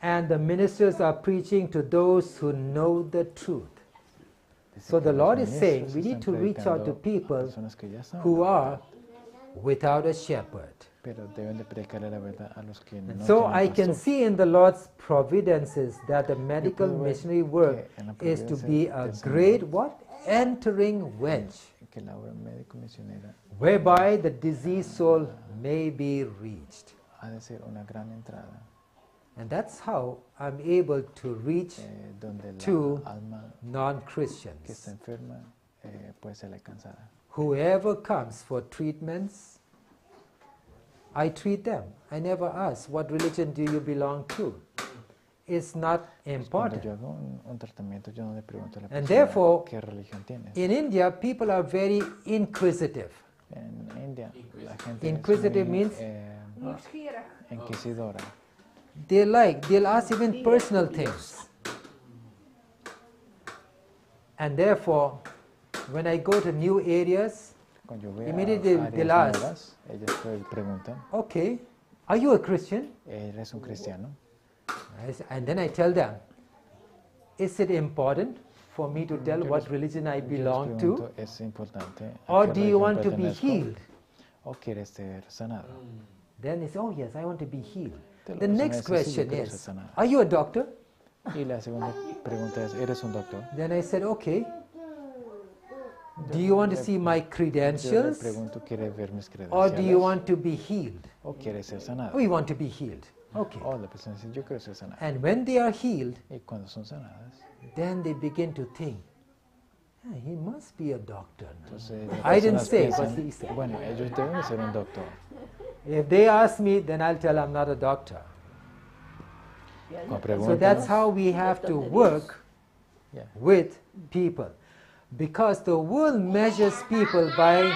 and the ministers are preaching to those who know the truth. Dice So que the los Lord is ministros saying we están need to reach out to predicando a people personas que ya saben who la are verdad, without a shepherd. pero deben de predicarle la verdad a los que And no so tienen I can pastor. see in the Lord's providences that the medical puedo ver missionary work que en la is to providencia be a del Señor great what? Entering wedge, que la obra médico misionera whereby the diseased soul may be reached. ha de ser una gran entrada And that's how I'm able to reach donde la to alma que non-Christians. está enferma puede ser alcanzada. Whoever comes for treatments, I treat them. I never ask, what religion do you belong to? It's not Cuando important. yo hago un tratamiento, yo no le pregunto a la And persona therefore, qué religión tienes. in India, people are very inquisitive. En India, la gente es Inquisitive muy, means Nieuwsgierig. inquisidora. They'll ask even personal things. And therefore, when I go to new areas, Cuando yo voy a immediately áreas they'll ask, nuevas, ellas preguntan, okay, are you a Christian? ¿Eres un cristiano? And then I tell them, is it important for me to tell Yo what les religion I yo les belong to? pregunto, ¿es importante a Or qué do you religión want to be pertenezco? healed? ¿O quieres ser sanado? Then they say, oh yes, I want to be healed. Te lo The persona next dice, sí, yo question quiero ser is, sanado. are you a doctor? Y la segunda pregunta es, ¿eres un doctor? Then I said, okay. Do you want to see my Yo le credentials? pregunto, ¿quieres ver mis Or do you credenciales? want to be healed? ¿O quieres ser sanado? We want to be healed. Okay. O la persona dice, yo quiero ser sanado. And when they are healed, Y cuando son sanadas, then they begin to think, he must be a doctor. entonces las I didn't personas say, but piensan, he said. bueno, ellos deben de ser un doctor. If they ask me, then I'll tell I'm not a doctor. Cuando So preguntan, that's how we have to work with people. Because the world measures people by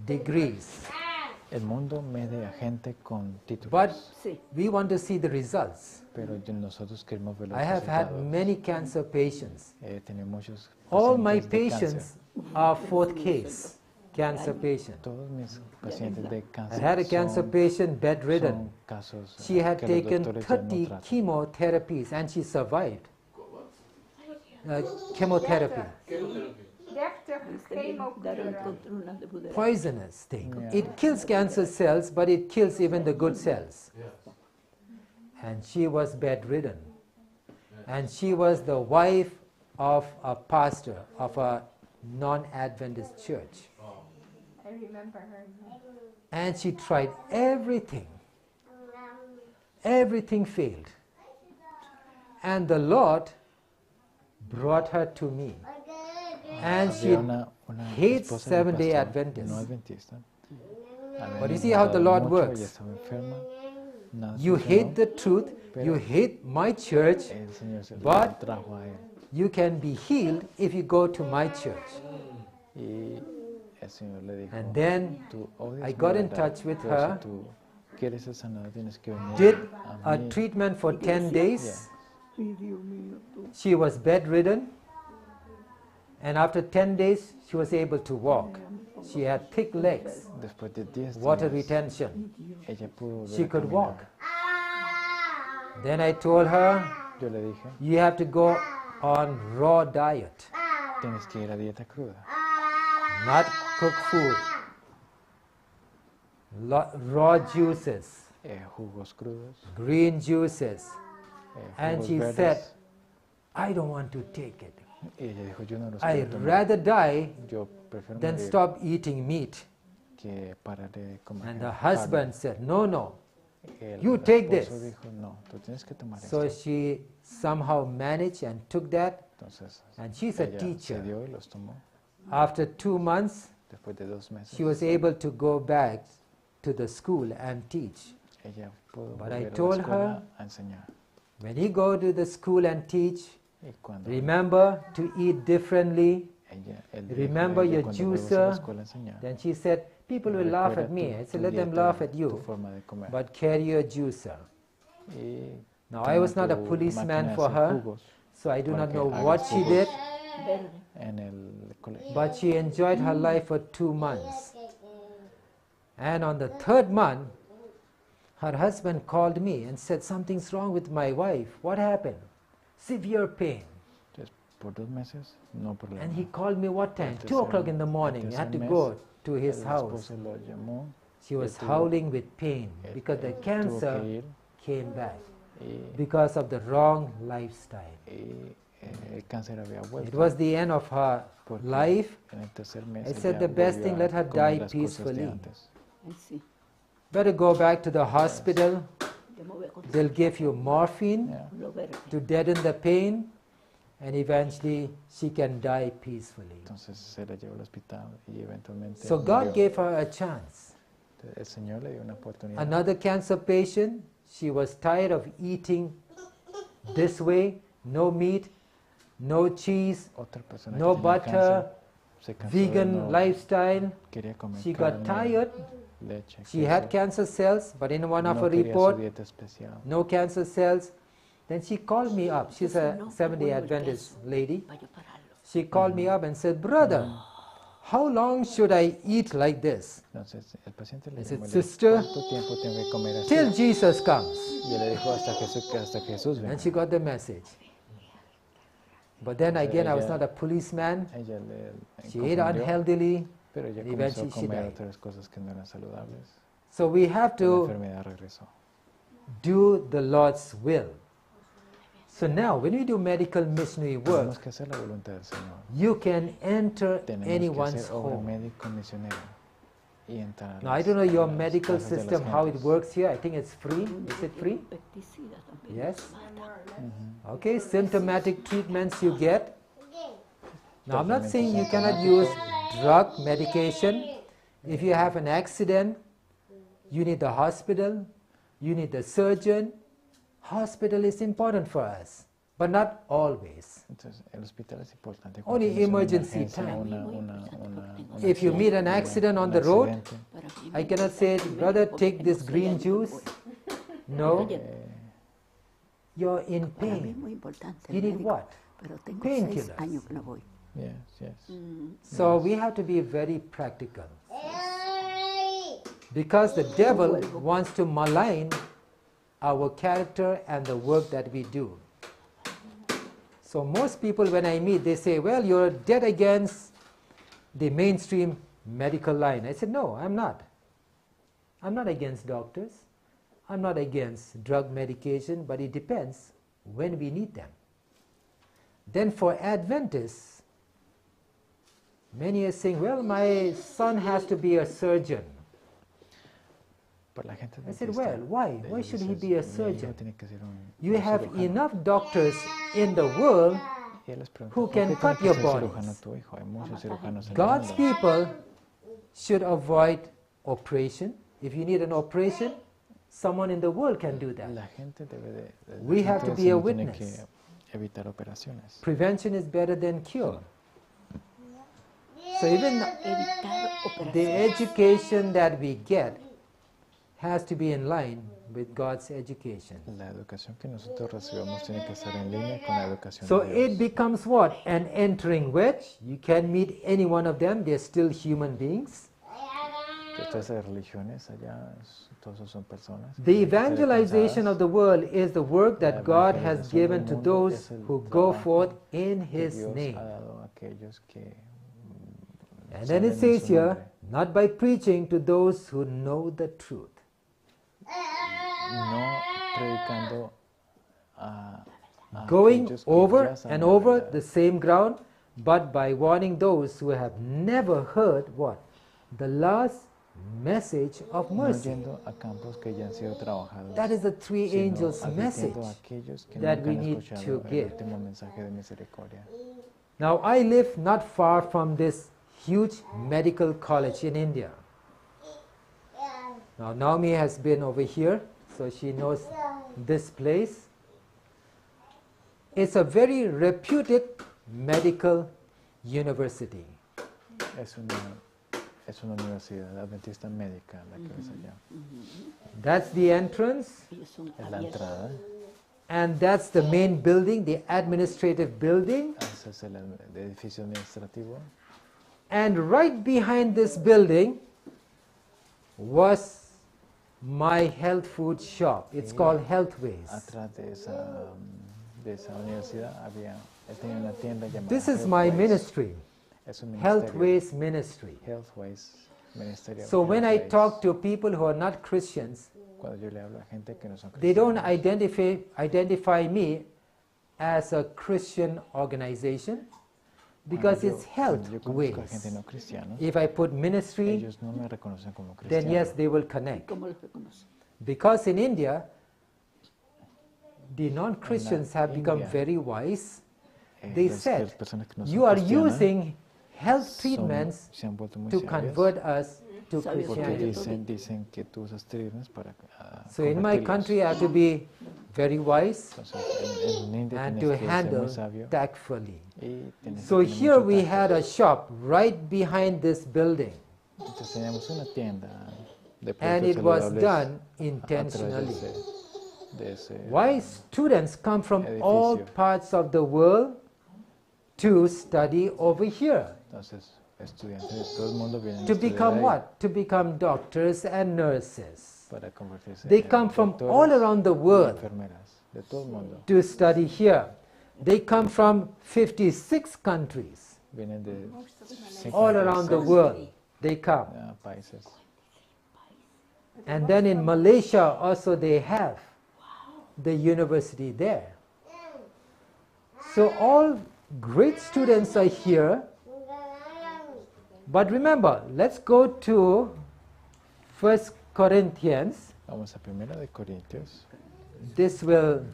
degrees. El mundo mide a gente con títulos. But we want to see the results. Pero nosotros queremos ver los I have had resultados. many cancer patients. He tenido muchos All my pacientes de cáncer. patients are fourth case cancer patient. Todos mis pacientes de I cáncer had a cancer son, patient bedridden. son casos She had que los taken doctores ya no 30 tratan. chemotherapies and she survived. Chemotherapy. Chemotherapy. 30 chemokuren. Poisonous thing. Yeah. It kills cancer cells, but it kills even the good cells. Yes. And she was bedridden. And she was the wife of a pastor of a non-Adventist church. I remember her. And she tried everything. Everything failed. And the Lord brought her to me. And she Había una hates esposa de un Seventh Day pastor Adventists. no adventista. Habían But you see how the orado Lord mucho, works. Ella estaba enferma. Nada You funcionó. hate the truth, you Pero- hate my church, El Señor se lo but trajo a él. you can be healed if you go to my church. Y el Señor le dijo, And then tú odias I mi got in verdad, touch with pero si her, tú quieres ser sanado, tienes que venir did a a mí. treatment for 10 days. Ay, Dios mío, tú. She was bedridden, and after 10 days, she was able to walk. She had thick legs, Después de 10 water días, retention. ella pudo volver She a could caminar. walk. Then I told her, Yo le dije, You have to go on raw diet, tienes que ir a dieta cruda, not cooked food. Raw juices, jugos crudos, green juices. And jugos she verdes. said, I don't want to take it. Y ella dijo, yo no los I'd quiero tomar. rather die Yo prefiero than morir stop eating meat. que parar de comer And the carne. husband said, No, no. El You take esposo this. dijo, no, tú tienes que tomar So esto. she somehow managed and took that. Entonces, And she's a ella teacher. cedió y los tomó. After 2 months, Después de 2 meses, she was able to go back to the school and teach. ella pudo But I volver a la told escuela her, a enseñar. When you go to the school and teach, Y cuando remember to eat differently. ella, él le dijo a Remember ella, your cuando vuelvas a la juicer. escuela a enseñar, Then she said, People will laugh recuerda at me. tu- I said, tu Let them dieta, laugh at tu you, forma de comer. but carry your juicer. Y Now, I toma was not a tu máquina policeman de for hacer her, jugos so I do para not que know hagas what she jugos did, Verde. en el colegio. but she enjoyed her life for 2 months. And on the third month, her husband called me and said, Something's wrong with my wife. What happened? Severe pain. Entonces, por 2 meses, no problema. And he called me what time? El 2 o'clock in the tercer- el morning. I had tercer to mes, go to his el house. esposo lo llamó, She was tuvo- howling with pain él- because the él tuvo que cancer ir came back y, because of the wrong lifestyle. y, el cáncer había It vuelto. was the end of her porque life. En el tercer mes I said ella the best volvió thing, a let her comer die las cosas de peacefully. antes. Ay, sí. Better go back to the hospital. Yo me voy a conseguir They'll give you morphine Yeah. lo verde. to deaden the pain, and eventually she can die peacefully. Entonces se la llevó al hospital y eventualmente So God murió. gave her a chance. El Señor le dio una oportunidad. Another cancer patient, she was tired of eating this way, no meat, no cheese, Otra persona no que tenía butter, cáncer, se cansó de vegan no lifestyle. quería comer She got carne, tired. leche, She had queso. cancer cells, but in one of no her quería su report, dieta especial. no cancer cells. Then she called me up. She's a No, Seventh day bueno, el Adventist queso. lady. Para yo pararlo. She called me up and said, Brother, how long should I eat like this? Entonces el paciente le I said, llamó y le dijo, "Sister, ¿cuánto tiempo tengo que comer así? Till Jesus comes. Y él le dijo, hasta que Jesús venga. And she got the message. But then again, I was Ella- not a policeman. Ella le She ate confundió, unhealthily. pero ella and comenzó a eventually she comer died. otras cosas que no eran saludables. So we have Y La to enfermedad regresó. do the Lord's will. So now, when we do medical missionary Tenemos work, que hacer la voluntad del Señor. you can enter Tenemos que anyone's hacer obra home. médico misionera y entrar a Now, I las- don't know a your las medical casas de las system, how it gentes. works here. I think it's free. Is it free? Pesticida también. Yes. Mata. Okay, symptomatic treatments you get. Now, I'm not Tratamiento saying you cannot use drug medication. If you have an accident, you need the hospital, you need the surgeon. Hospital is important for us, but not always. Entonces, el hospital es importante. cuando Only tienes una emergency emergencia, time. un If you meet an accidente, accident on un the road, accidente, Para mí I me cannot say, importante el brother, médico, take porque this no sé green a dónde voy. juice. No, Oye, you're in Para mí es pain. muy importante You el need médico, what? pero tengo 6 Painkillers. años que no voy. Yes. So we have to be very practical. Because the devil wants to malign our character and the work that we do. So most people when I meet, they say, well, you're dead against the mainstream medical line. I said, no, I'm not. I'm not against doctors. I'm not against drug medication, but it depends when we need them. Then for Adventists, many are saying, well, my son has to be a surgeon. Para la gente I said, adventista, well, why? ellos Why should he dicen, be a "Mi hijo surgeon? tiene que ser un- You un have cirujano". enough doctors in the world Y él les pregunta, who "¿Por qué can tiene cut que your ser cirujano bodies?" tu hijo? Hay muchos cirujanos en el God's mundo. people should avoid operation. If you need an operation, someone in the world can do that. La gente debe de, la We have gente to del be a Señor tiene witness. que evitar operaciones. Prevention is better than cure. So even Evitar the operaciones. education that we get has to be in line with God's education. La educación que nosotros recibamos tiene que estar en línea con la educación So de Dios. it becomes what? An entering wedge. You can meet any one of them. They're still human beings. Todas esas religiones allá, todos esos son personas. que The tienen que ser evangelization alcanzadas. of the world is the work La that God has evangelización del given to mundo those es el who go trabajo forth in que His Dios name. ha dado a aquellos que And then salen it en says su here, nombre. not by preaching to those who know the truth. No predicando a Going aquellos que over ya saben and la over verdad, the same ground, but by warning those who have never heard what? The last message of no mercy. yendo a campos que ya han sido trabajados, That is the three sino angels' advirtiendo message a aquellos que that nunca we han need escuchado to el give. último mensaje de misericordia. Now, I live not far from this huge medical college in India. Now, Naomi has been over here, so she knows this place. It's a very reputed medical university. Es una universidad adventista médica la que ves allá. That's the entrance, Ellos son Es la abiertos. entrada. and that's the main building, the administrative building. Ese es el edificio administrativo. And right behind this building was my health food shop. It's called Healthways. Atrás de esa universidad había, él tenía una tienda llamada This is my Healthways. ministry, Es un ministerio. Healthways Ministry. Healthways, ministerio. So when I Healthways. talk to people who are not Christians, Cuando yo le hablo a gente que no son they don't cristianos, identify me as a Christian organization because cuando yo- it's health cuando yo conozco a gente ways. no cristiana, If I put ministry, ellos no me reconocen como then cristiano. yes, they will connect. ¿Cómo los reconoce? Because in India, the non Christians have become India, very wise. They said, Las personas que no son You are cristianas using health treatments se han vuelto muy to sabias convert us to Sabios. porque Christianity. dicen que tú usas treatments para So in my convertirlos. country, I have to be very wise Entonces, en India and tienes to que ser muy handle sabio tactfully. y tienes que So tener here mucho we tacto. had a shop right behind this building, Entonces teníamos una tienda de and productos it was saludables done atrás de intentionally. ese Why students come from all edificio. parts of the world to study over here? Entonces, estudiantes de todo el mundo vienen a To estudiar become ahí what? To become doctors and nurses. para convertirse They en come from doctores all around the y world enfermeras de todo el mundo. to study here. They come from 56 countries, Vienen de all around the 56, world. They come. países. And then in Malaysia also they have the university there. So all great students are here. But remember, let's go to 1 Corinthians. Vamos a Primera de Corintios. This will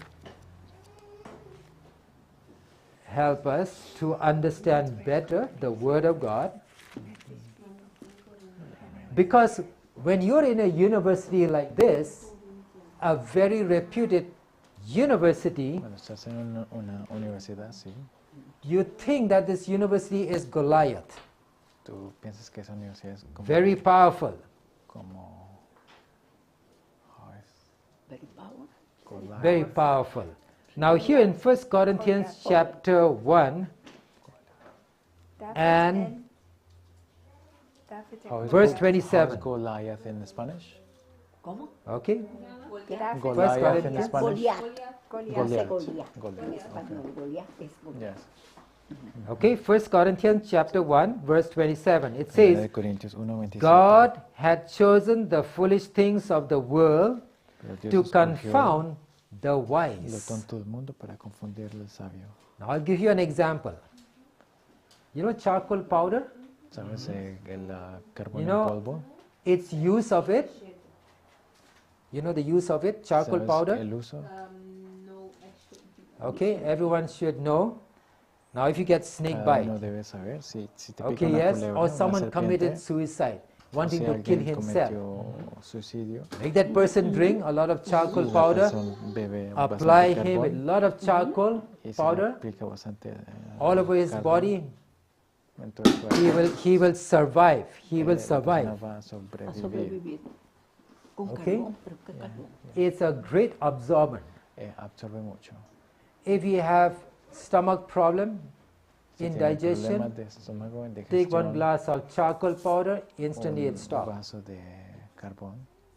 help us to understand better the Word of God. Because when you're in a university like this, a very reputed university, Cuando estás en una universidad, sí, you think that this university is Goliath, tú piensas que esa universidad es como, very powerful. como how is Very power. Goliath. Very powerful. Now, here in 1 Corinthians chapter 1, David And en David en How is Verse How 27. is Goliath in Spanish? ¿Cómo? okay? David Goliath in Corinthians. Spanish? Goliat. Goliath. Dice Goliat. Goliat. Goliat, En español, Goliat es Goliat. Yes. Okay, 1 Corinthians chapter 1, verse 27. It Primera de says, Corintios 1:27. God had chosen the foolish things of the world Pero Dios to escogió confound the lo wise. tonto del mundo para confundirle al sabio. Now I'll give you an example. You know charcoal powder? ¿Sabes? El carbón You know- en polvo, Its use of it You know the use of it, charcoal ¿Sabes powder? el uso? No, actually. Okay, everyone should know. Now, if you get snake Cada bite, uno debe saber si, si te pica okay, una yes, culebra, or una someone serpiente, committed suicide, o wanting si to kill alguien himself. cometió suicidio, Make that person drink a lot of charcoal la powder, persona bebe apply bastante him with a carbón lot of charcoal y se le powder aplica bastante all over his carbón body. en todo el cuerpo. He will survive. He will La survive. persona va a A sobrevivir. sobrevivir. Con Okay. carbón, pero qué carbón. It's a great absorbent. Absorbe mucho. If you have stomach problem, Si tiene indigestion, problemas de estómago, take one indigestión, glass of charcoal powder, instantly un it stops. vaso de carbón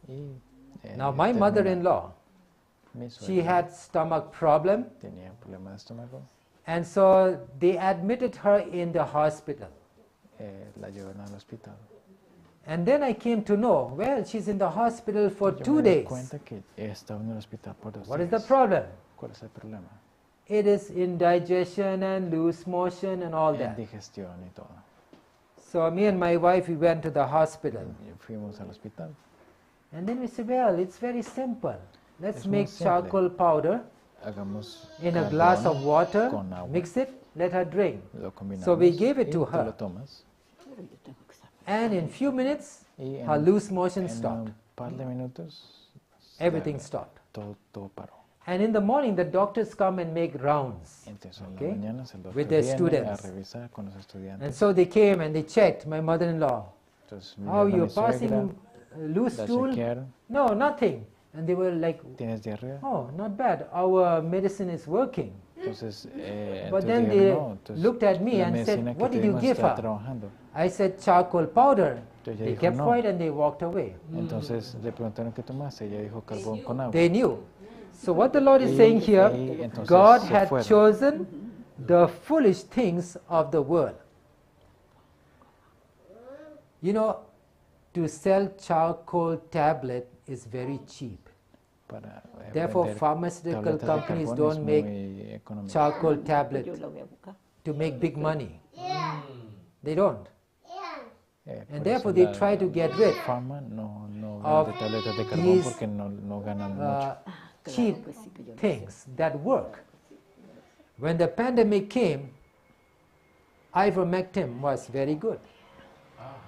y Now, my termina. mother-in-law, Mi she suegra had stomach problem, tenía problemas de estómago, and so they admitted her in the hospital. la llevaron al hospital. And then I came to know, well, she's in the hospital for Yo 2 me di days. cuenta que estaba en el hospital por 2 What is the días. problem? ¿Cuál es el problema? It is indigestion and loose motion and all that. Indigestión y todo. So me and my wife, we went to the hospital. Y fuimos al hospital. And then we said, well, it's very simple. Let's Es muy make simple. charcoal powder Hagamos in a glass carbón of water, con agua. mix it, let her drink. Lo combinamos So we gave it y to tú her. lo tomas. Pero yo tengo que saber. And in few minutes, Y her loose motion en stopped. un par de minutos, Everything ya, stopped. todo paró. And in the morning, the doctors come and make rounds. Entonces, en la Okay. mañana el doctor With their viene a students. revisar con los estudiantes. And so they came and they checked my mother-in-law. Entonces, How miraron a you're mi suegra, passing loose la stool? chequearon. No, nothing. And they were like, ¿Tienes diarrea? oh, not bad. Our medicine is working. Entonces, But entonces then dijeron, they no, entonces, looked at me la and said, medicina que what te did you dimos give está her? trabajando. I said, charcoal powder. Entonces ella They dijo, kept no. quiet and they walked away. Entonces le preguntaron qué tomaste. Ella dijo carbón con agua. They knew. So what the Lord is Y saying here, y entonces God se had fueron. chosen the foolish things of the world. You know, to sell charcoal tablet is very cheap. Para Therefore, vender pharmaceutical tabletas de companies carbón es don't make muy económico. charcoal Yo tablet la voy a buscar. to make big money. They don't. And Por therefore eso they la try to get rid Pharma no of vende tabletas de carbón these, porque no ganan mucho. Cheap que sí, que yo lo sé. things that work. When the pandemic came, ivermectin was very good.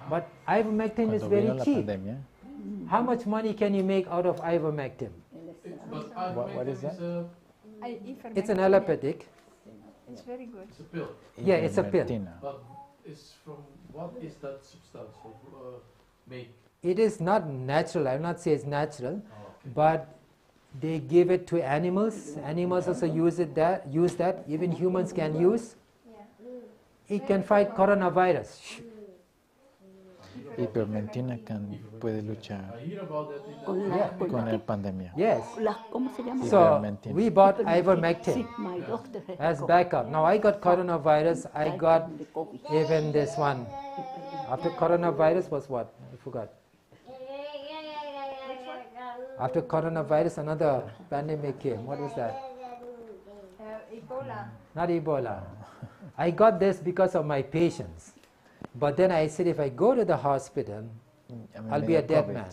But ivermectin is Cuando very vino la cheap. pandemia, How much money can you make out of ivermectin? But What is ivermectin that? is a, It's an allopathic. It's very good. it's a pill. Yeah, it's a pill. Ivermectina. But it's from what is that substance of, make? It is not natural. I will not say it's natural, Oh, okay. but they give it to animals. Animals also use it. That use that. Even humans can use. It can fight coronavirus. Ivermectina puede luchar I hear about that in the Con la, Yeah. con con la la qué? pandemia. Yes. La, ¿Cómo se llama? So Ivermectina. we bought Ivermectina. ivermectin Sí, my doctor has as got backup. Now I got coronavirus. I got the COVID. even this one. After coronavirus was what? I forgot. After coronavirus, another pandemic came. What was that? Ebola. Not Ebola. I got this because of my patients. But then I said, if I go to the hospital, A mí I'll me be a dio dead COVID, man.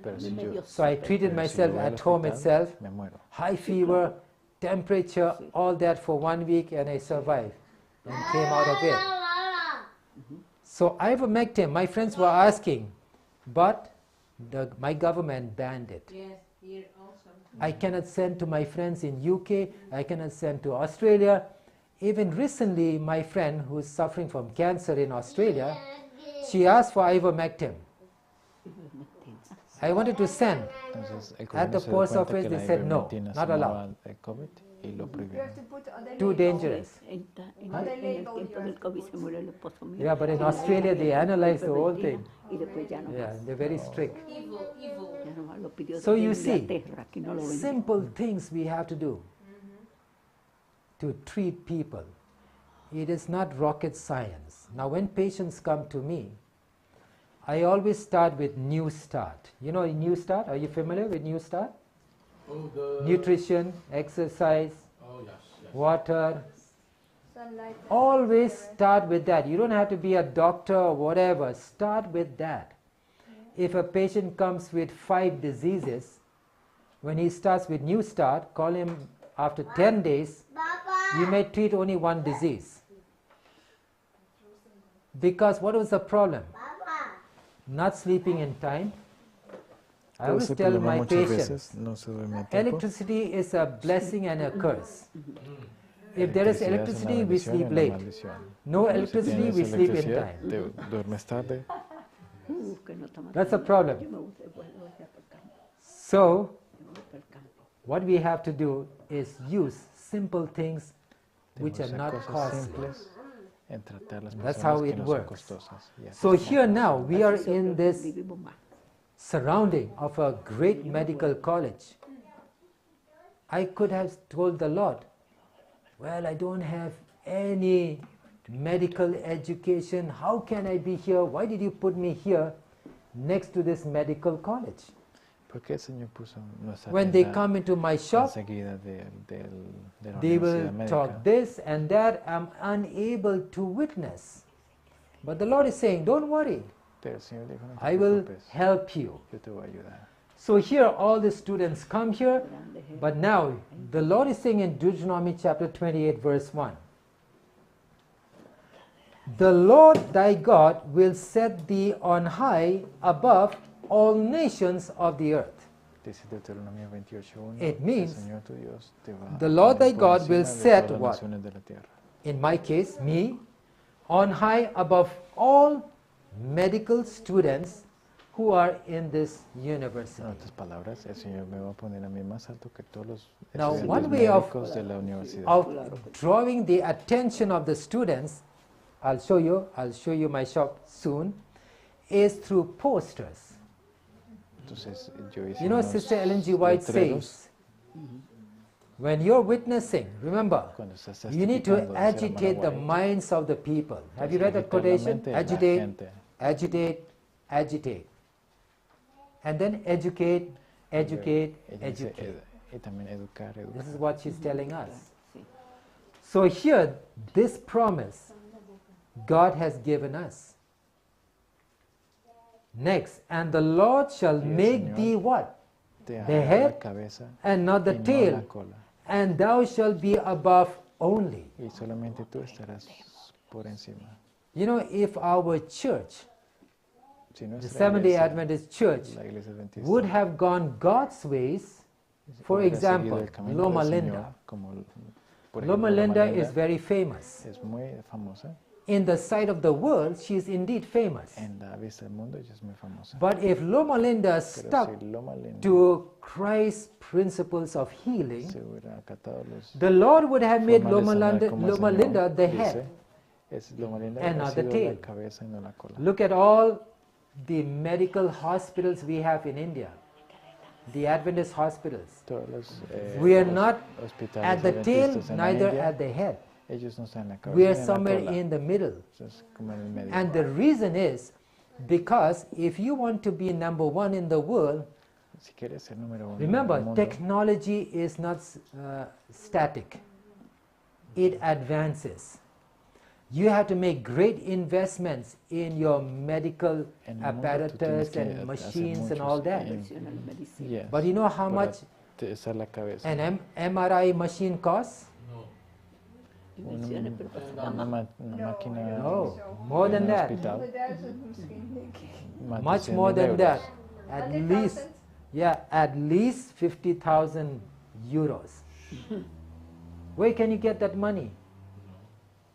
Pero A si mí me yo, dio So I treated pero si myself yo voy al at home hospital, itself. me muero. High fever, temperature, all that for 1 week, and I survived and came out of it. So ivermectin, my friends were asking, but my government banned it. Yes, here also. I cannot send to my friends in UK, I cannot send to Australia. Even recently, my friend who is suffering from cancer in Australia, she asked for ivermectin. I wanted to send. Entonces, el At the gobierno se dio post cuenta office, que they la said no, ivermectina not sanaba allowed. el COVID y lo You prohibieron. have to put on the Too label. dangerous. En, On the en el label tiempo you del have to COVID put. se murió el esposo mío. Yeah, but in Y la Australia, they hija analyzed the whole ivermectina thing. Y después ya no Yeah, más. they're very strict. Evil, evil. Ya no más lo pidió So desde you see, Inglaterra, aquí no lo venden. Simple things we have to do to treat people. It is not rocket science. Now, when patients come to me, I always start with New Start. You know New Start? Are you familiar with New Start? Oh, the Nutrition, exercise, Oh yes, yes. water. Sunlight. Always start with that. You don't have to be a doctor or whatever. Start with that. If a patient comes with 5 diseases, When he starts with New Start, call him after 10 days, you may treat only one disease. Because what was the problem? Not sleeping in time. I Pero always ese tell problema my muchas patients, veces no se duerme a tiempo. electricity is a blessing and a curse. If there is Electricidad es una electricity, we bendición y sleep una late. maldición. No Cuando si electricity, tienes we sleep in electricidad, time. te duermes tarde. Que no toma That's a tanto. problem. Yo me voy, voy, voy a para el campo. So, Yo me voy para el campo. what we have to do is use simple things which Tenemos are que hacer not cosas costly. simples en tratar las That's personas how que it no son works. costosas. Y así So es como here now funciona. we are Así in this sobrevivimos más. surrounding of a great medical college. I could have told the Lord, well, I don't have any medical education. How can I be here? Why did you put me here next to this medical college? ¿Por qué el Señor puso nuestra When they tienda come into my shop, enseguida de la they universidad will médica? talk this and that. I'm unable to witness. But the Lord is saying, don't worry, Pero el Señor dijo, no te I will preocupes, help you. yo te voy a ayudar. So here, all the students come here, Grande jefe. but now the Lord is saying in Deuteronomy chapter 28, verse 1, The Lord thy God will set thee on high above all nations of the earth. Dice Deuteronomio 28.1, It el means Señor tu Dios te va the a Lord poner thy por God will encima de set todas las what? naciones de la tierra. In my case, me, on high above all medical students who are in this university. En otras palabras, el Señor me va a poner a mí más alto que todos los Now, estudiantes one way of- médicos de la universidad. Of drawing the attention of the students, I'll show you my shop soon, is through posters. Entonces, yo hice You know, unos Sister Ellen G. White letreros. says, when you're witnessing, remember, Cuando estás you need to testificando, dice la hermana agitate the White, minds of the people. Have you tienes read que that agitar la quotation? mente de la Agitate, gente. agitate, agitate. And then educate, educate, Ella dice, educate. y también educar, educar. This is what she's telling us. Sí. So here, this promise God has given us. Next, and the Lord shall Y el make Señor thee what? Te The hará la head cabeza And not the y no la tail, cola. and thou shalt be above only. Y solamente tú estarás por encima. You know, if our church, Si the nuestra Seventh day iglesia, Adventist Church, la iglesia adventista, would have gone God's ways, for hubiera seguido example, el camino Loma del Linda. Señor, como, por ejemplo, Loma Loma Linda Linda is very famous. es muy famosa. In the sight of the world, she is indeed famous. En la vista del mundo ella es muy famosa. But if Loma Linda Pero stuck si Loma Linda to Christ's principles of healing, se hubiera acatado los the Lord would have made formas de Loma sanar Linda, como el Loma Señor Linda the dice, head. es Loma Linda and hubiera not the sido tail. la cabeza y no la cola. Look at all the medical hospitals we have in India, the Adventist hospitals. Todos los, We are los not hospitales At the tail, adventistas en la neither India, at the head. ellos no están en la cabeza We are ni en la somewhere cola. in the middle. Entonces, como en el medio. And the reason is because if you want to be number one in the world, si quieres ser número uno en el remember, mundo, technology is not static, it advances. You have to make great investments in your medical en el mundo tú tienes apparatus que and hacer machines and muchos all that. Inversión en la medicina. yes, But you know how para much estar la cabeza. an MRI machine costs? No. Inversiones, pero para sacar una, más. una No, máquina I don't No, think so. more en than un that. hospital, 100.000 misschien, denk ik. más de Much 100.000 more than euros. that. At least, 100.000? yeah, at least 50,000 euros. Where can you get that money?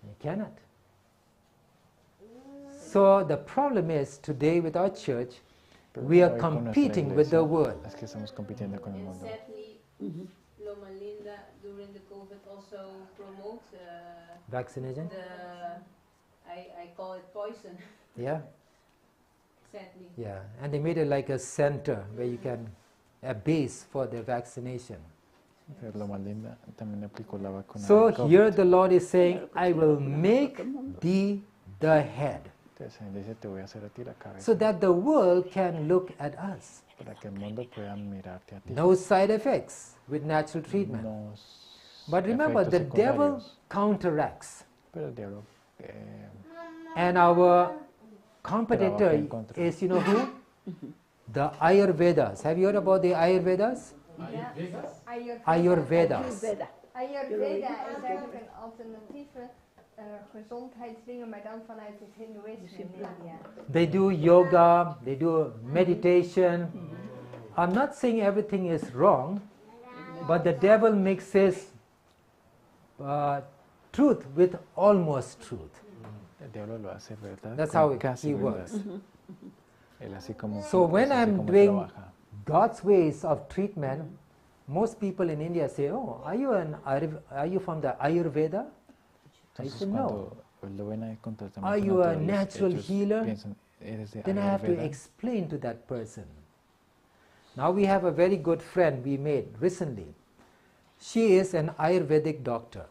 You cannot. So the problem is today with our church, Pero we are hoy con nuestra competing with the iglesia, world. Es que estamos compitiendo con el And mundo. sadly, Loma Linda during the COVID also promote Vaccination? the, I call it poison, Yeah, sadly. yeah. And they made it like a center where you can, a base for the vaccination. Pero Loma Linda también aplicó la vacuna. So del COVID. here the Lord is saying, Claro que I sí, will vacunamos a make todo el mundo. thee the head, Entonces el Señor dice, te voy a hacer a ti la cabeza so that the world can look at us. para que el mundo pueda mirarte a ti. No side effects with natural treatment. No But remember, efectos the devil secundarios. counteracts, Pero el diablo and our competitor en contra. is, you know who? The Ayurvedas. Have you heard about the Ayurvedas? Ja. Ayurvedas? Ayurveda. Ayurvedas. Ayurveda. Ayurveda is eigenlijk een alternatieve eh, gezondheidsdingen, maar dan vanuit het Hindoeïsme in India. They do yoga, they do meditation. I'm not saying everything is wrong, but the devil mixes truth with almost truth. El diablo lo hace verdad. That's con how he- casi he verdad. works. Él así como So es when así I'm como doing trabaja. God's ways of treatment, most people in India say, "Oh, are you an Ayurv- are you from the Ayurveda?" I Entonces said, "No." cuando lo ven ahí con tratamiento Are you a natural, natural ellos healer? piensan, eres de Then I have to Ayurveda. explain to that person. Now we have a very good friend we made recently. She is an Ayurvedic doctor.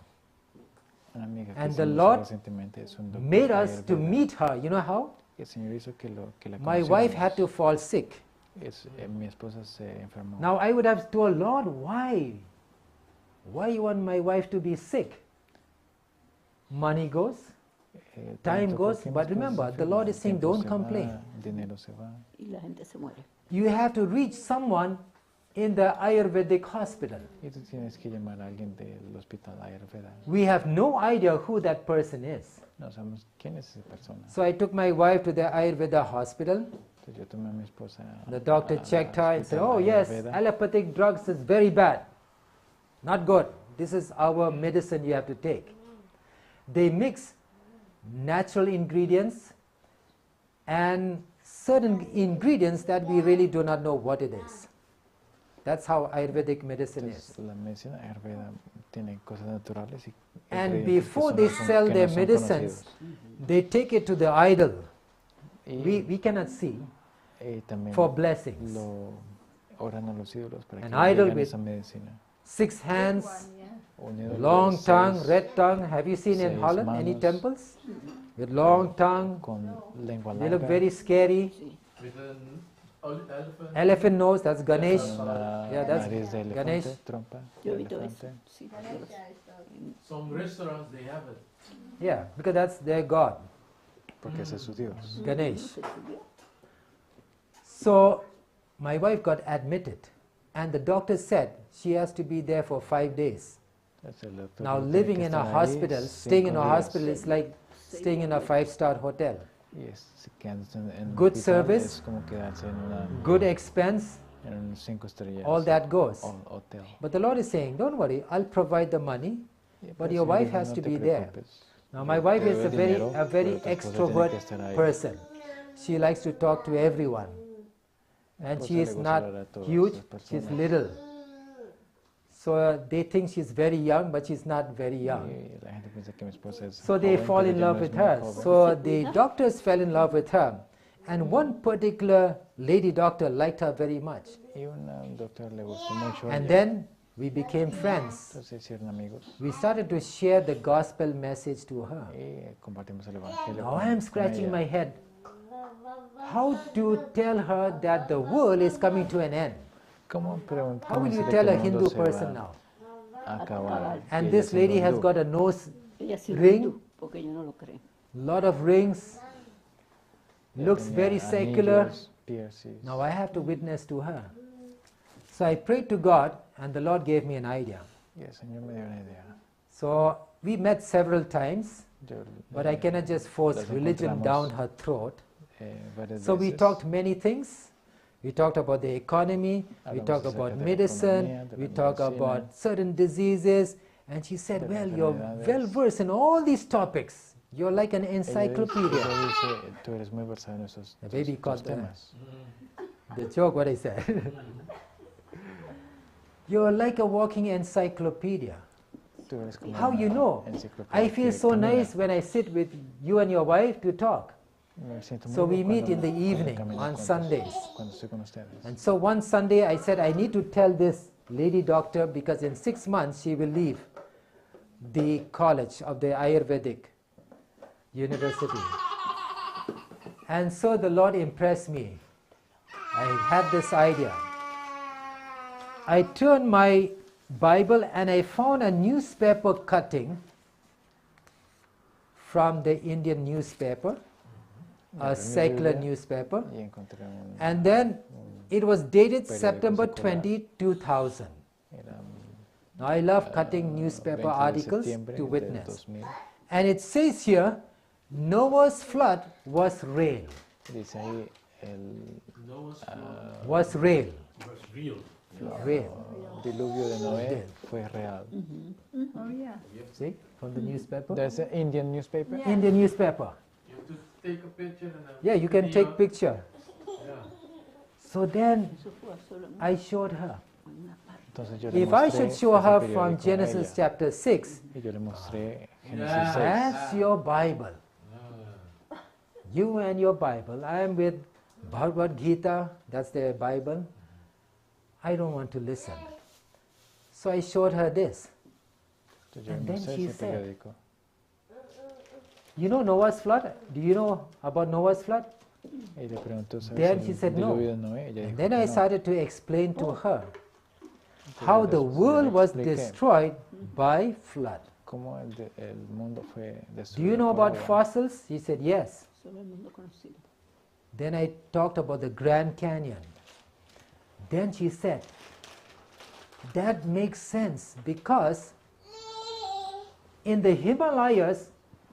Una amiga que And the hicimos Lord recientemente es un doctor Made us to Ayurveda. meet her. You know how? Y el Señor hizo que, lo, que la My wife had to conociéramos. fall sick. Es, eh, mi esposa se enfermó. Now I would have told Lord, why? Why you want my wife to be sick? Money goes, Eh, time preguntó, ¿por goes, qué mi but esposa se remember, the enferma? Lord El is saying, tiempo "Don't se complain." va, el dinero se va. Y la gente se muere. You have to reach someone in the Ayurvedic hospital. Y tú tienes que llamar a alguien del hospital Ayurveda. We have no idea who that person is. No sabemos quién es esa persona. So I took my wife to the Ayurveda hospital. Entonces yo tomé a mi esposa. The doctor al checked her and said, hospital Oh, yes, Ayurveda. allopathic drugs is very bad. Not good. This is our medicine you have to take. They mix natural ingredients and certain ingredients that we really do not know what it is. That's how Ayurvedic medicine is. Entonces, la medicina Ayurveda tiene cosas naturales y And ingredientes que before son- they son- sell que their no son medicines, conocidos. they take it to the idol. Y, We cannot see y también for blessings. lo oran a los ídolos para An que idol bendigan with esa medicina. Six Big hands, one, yeah. Un ídolo de long tongue, seis- red tongue. Have you seen in seis Holland any manos. temples? With long tongue, con lengua they look larga, very scary. Sí. With an elephant. Elephant nose, that's Ganesh. con la Yeah, that's nariz de elefante, Ganesh. trompa Yo de he visto eso. elefante. Sí, yo lo sé. Ganesha is dat. Some restaurants they have it. Yeah, because that's their god, Porque ese es su dios. Ganesh. Se subió. So my wife got admitted, and the doctor said she has to be there for 5 days. Es el doctor Now, dijo, "Tiene living que in a estar ahí hospital, staying in cinco a días". hospital is like staying in a 5-star hotel. Y es, si quedándose en, en un Good hospital service. es como quedarse en una Good expense, en un cinco estrellas all that goes. hotel. But the Lord is saying, don't worry, I'll provide the money. Y But el your Señor wife dijo, has "No to te be there." preocupes, Now, yo my wife te is doy a very, dinero, a very pero tu esposa tiene extrovert que estar ahí". person. She likes to talk to everyone. And Esposa she le is gusta not hablar a todas huge, las she's personas. little. So they think she's very young, but she's not very young. Y la gente piensa que mi esposa es So they joven, fall pero in ella love no es with muy her. joven. So the doctors fell in love with her. And one particular lady doctor liked her very much. Y una doctora le gustó mucho. a And ella. then we became friends. Entonces se hicieron amigos We started to share the gospel message to her. y compartimos el evangelio. Now con- I am con scratching ella. my head. How to tell her that the world is coming to an end? ¿Cómo pregun- How cómo will you decirle tell que a el mundo Hindu se va person now? a acabar? And Y ella this siendo lady has hindú. got a nose Ella ha sido ring, hindú, porque ellos no lo creen. lot of rings, Ella looks tenía very secular. anillos, piercings. Now I have to witness to her. So I prayed to God, and the Lord gave me an idea. Y el Señor me dio una idea. So we met several times, Yo, but I eh, cannot just force las religion down encontramos, her throat. eh, varias So we veces. talked many things. We talked about the economy, we Hablamos talked acerca about de la medicine, economía, de la we talked medicina, about certain diseases. And she said, de las Well, you're enfermedades. well versed in all these topics. You're like an Ella dice- encyclopedia. ella dice, tú eres muy versado en esos The baby estos caught the- temas. The joke, what I said. You're like a walking encyclopedia. Tú eres como How una you know? enciclopedia I feel que so camina. nice when I sit with you and your wife to talk. Me siento muy So we bien meet cuando- in the cuando evening camino on con tus- Sundays. Cuando estoy con ustedes. And so one Sunday I said, I need to tell this lady doctor because in 6 months she will leave the college of the Ayurvedic University. And so the Lord impressed me. I had this idea. I turned my Bible and I found a newspaper cutting from the Indian newspaper, Abrí a mi secular Biblia newspaper. Y encontré un, And then un It was dated periódico September secular. 20, 2000. Eran, Now, I love ah, cutting newspaper 20 de articles septiembre to del witness. 2000. And it says here, Noah's flood was real. Dice ahí el Noah's flood ah, Was real. was real. Real. diluvio de Noé Real. fue real. Oh, yeah. You have, See, from the newspaper? There's an Indian newspaper. Yeah. Indian newspaper. you have to take a picture and then Yeah, you can video. take picture. Yeah. So then Eso fue solo en I showed her. una parte. Entonces yo le If I mostré should show ese her from periódico a Genesis ella, chapter 6, y yo le mostré Génesis Yeah. 6. that's your Bible. Ah. You and your Bible. I am with Bhagavad Gita, that's their Bible. I don't want to listen. So I showed her this. Entonces yo le And then mostré she ese said- periódico. You know Noah's flood? Do you know about Noah's flood? Y le preguntó, ¿sabes Then el she said no. diluvio de Noé? Ella And dijo then que I no. started to explain to her Entonces how yo the les- yo le world was expliqué destroyed by flood. cómo el, de- el mundo fue Do you destruido know por about agua. fossils? She said yes. Solo el mundo conocido. Then I talked about the Grand Canyon. Then she said, that makes sense because in the Himalayas,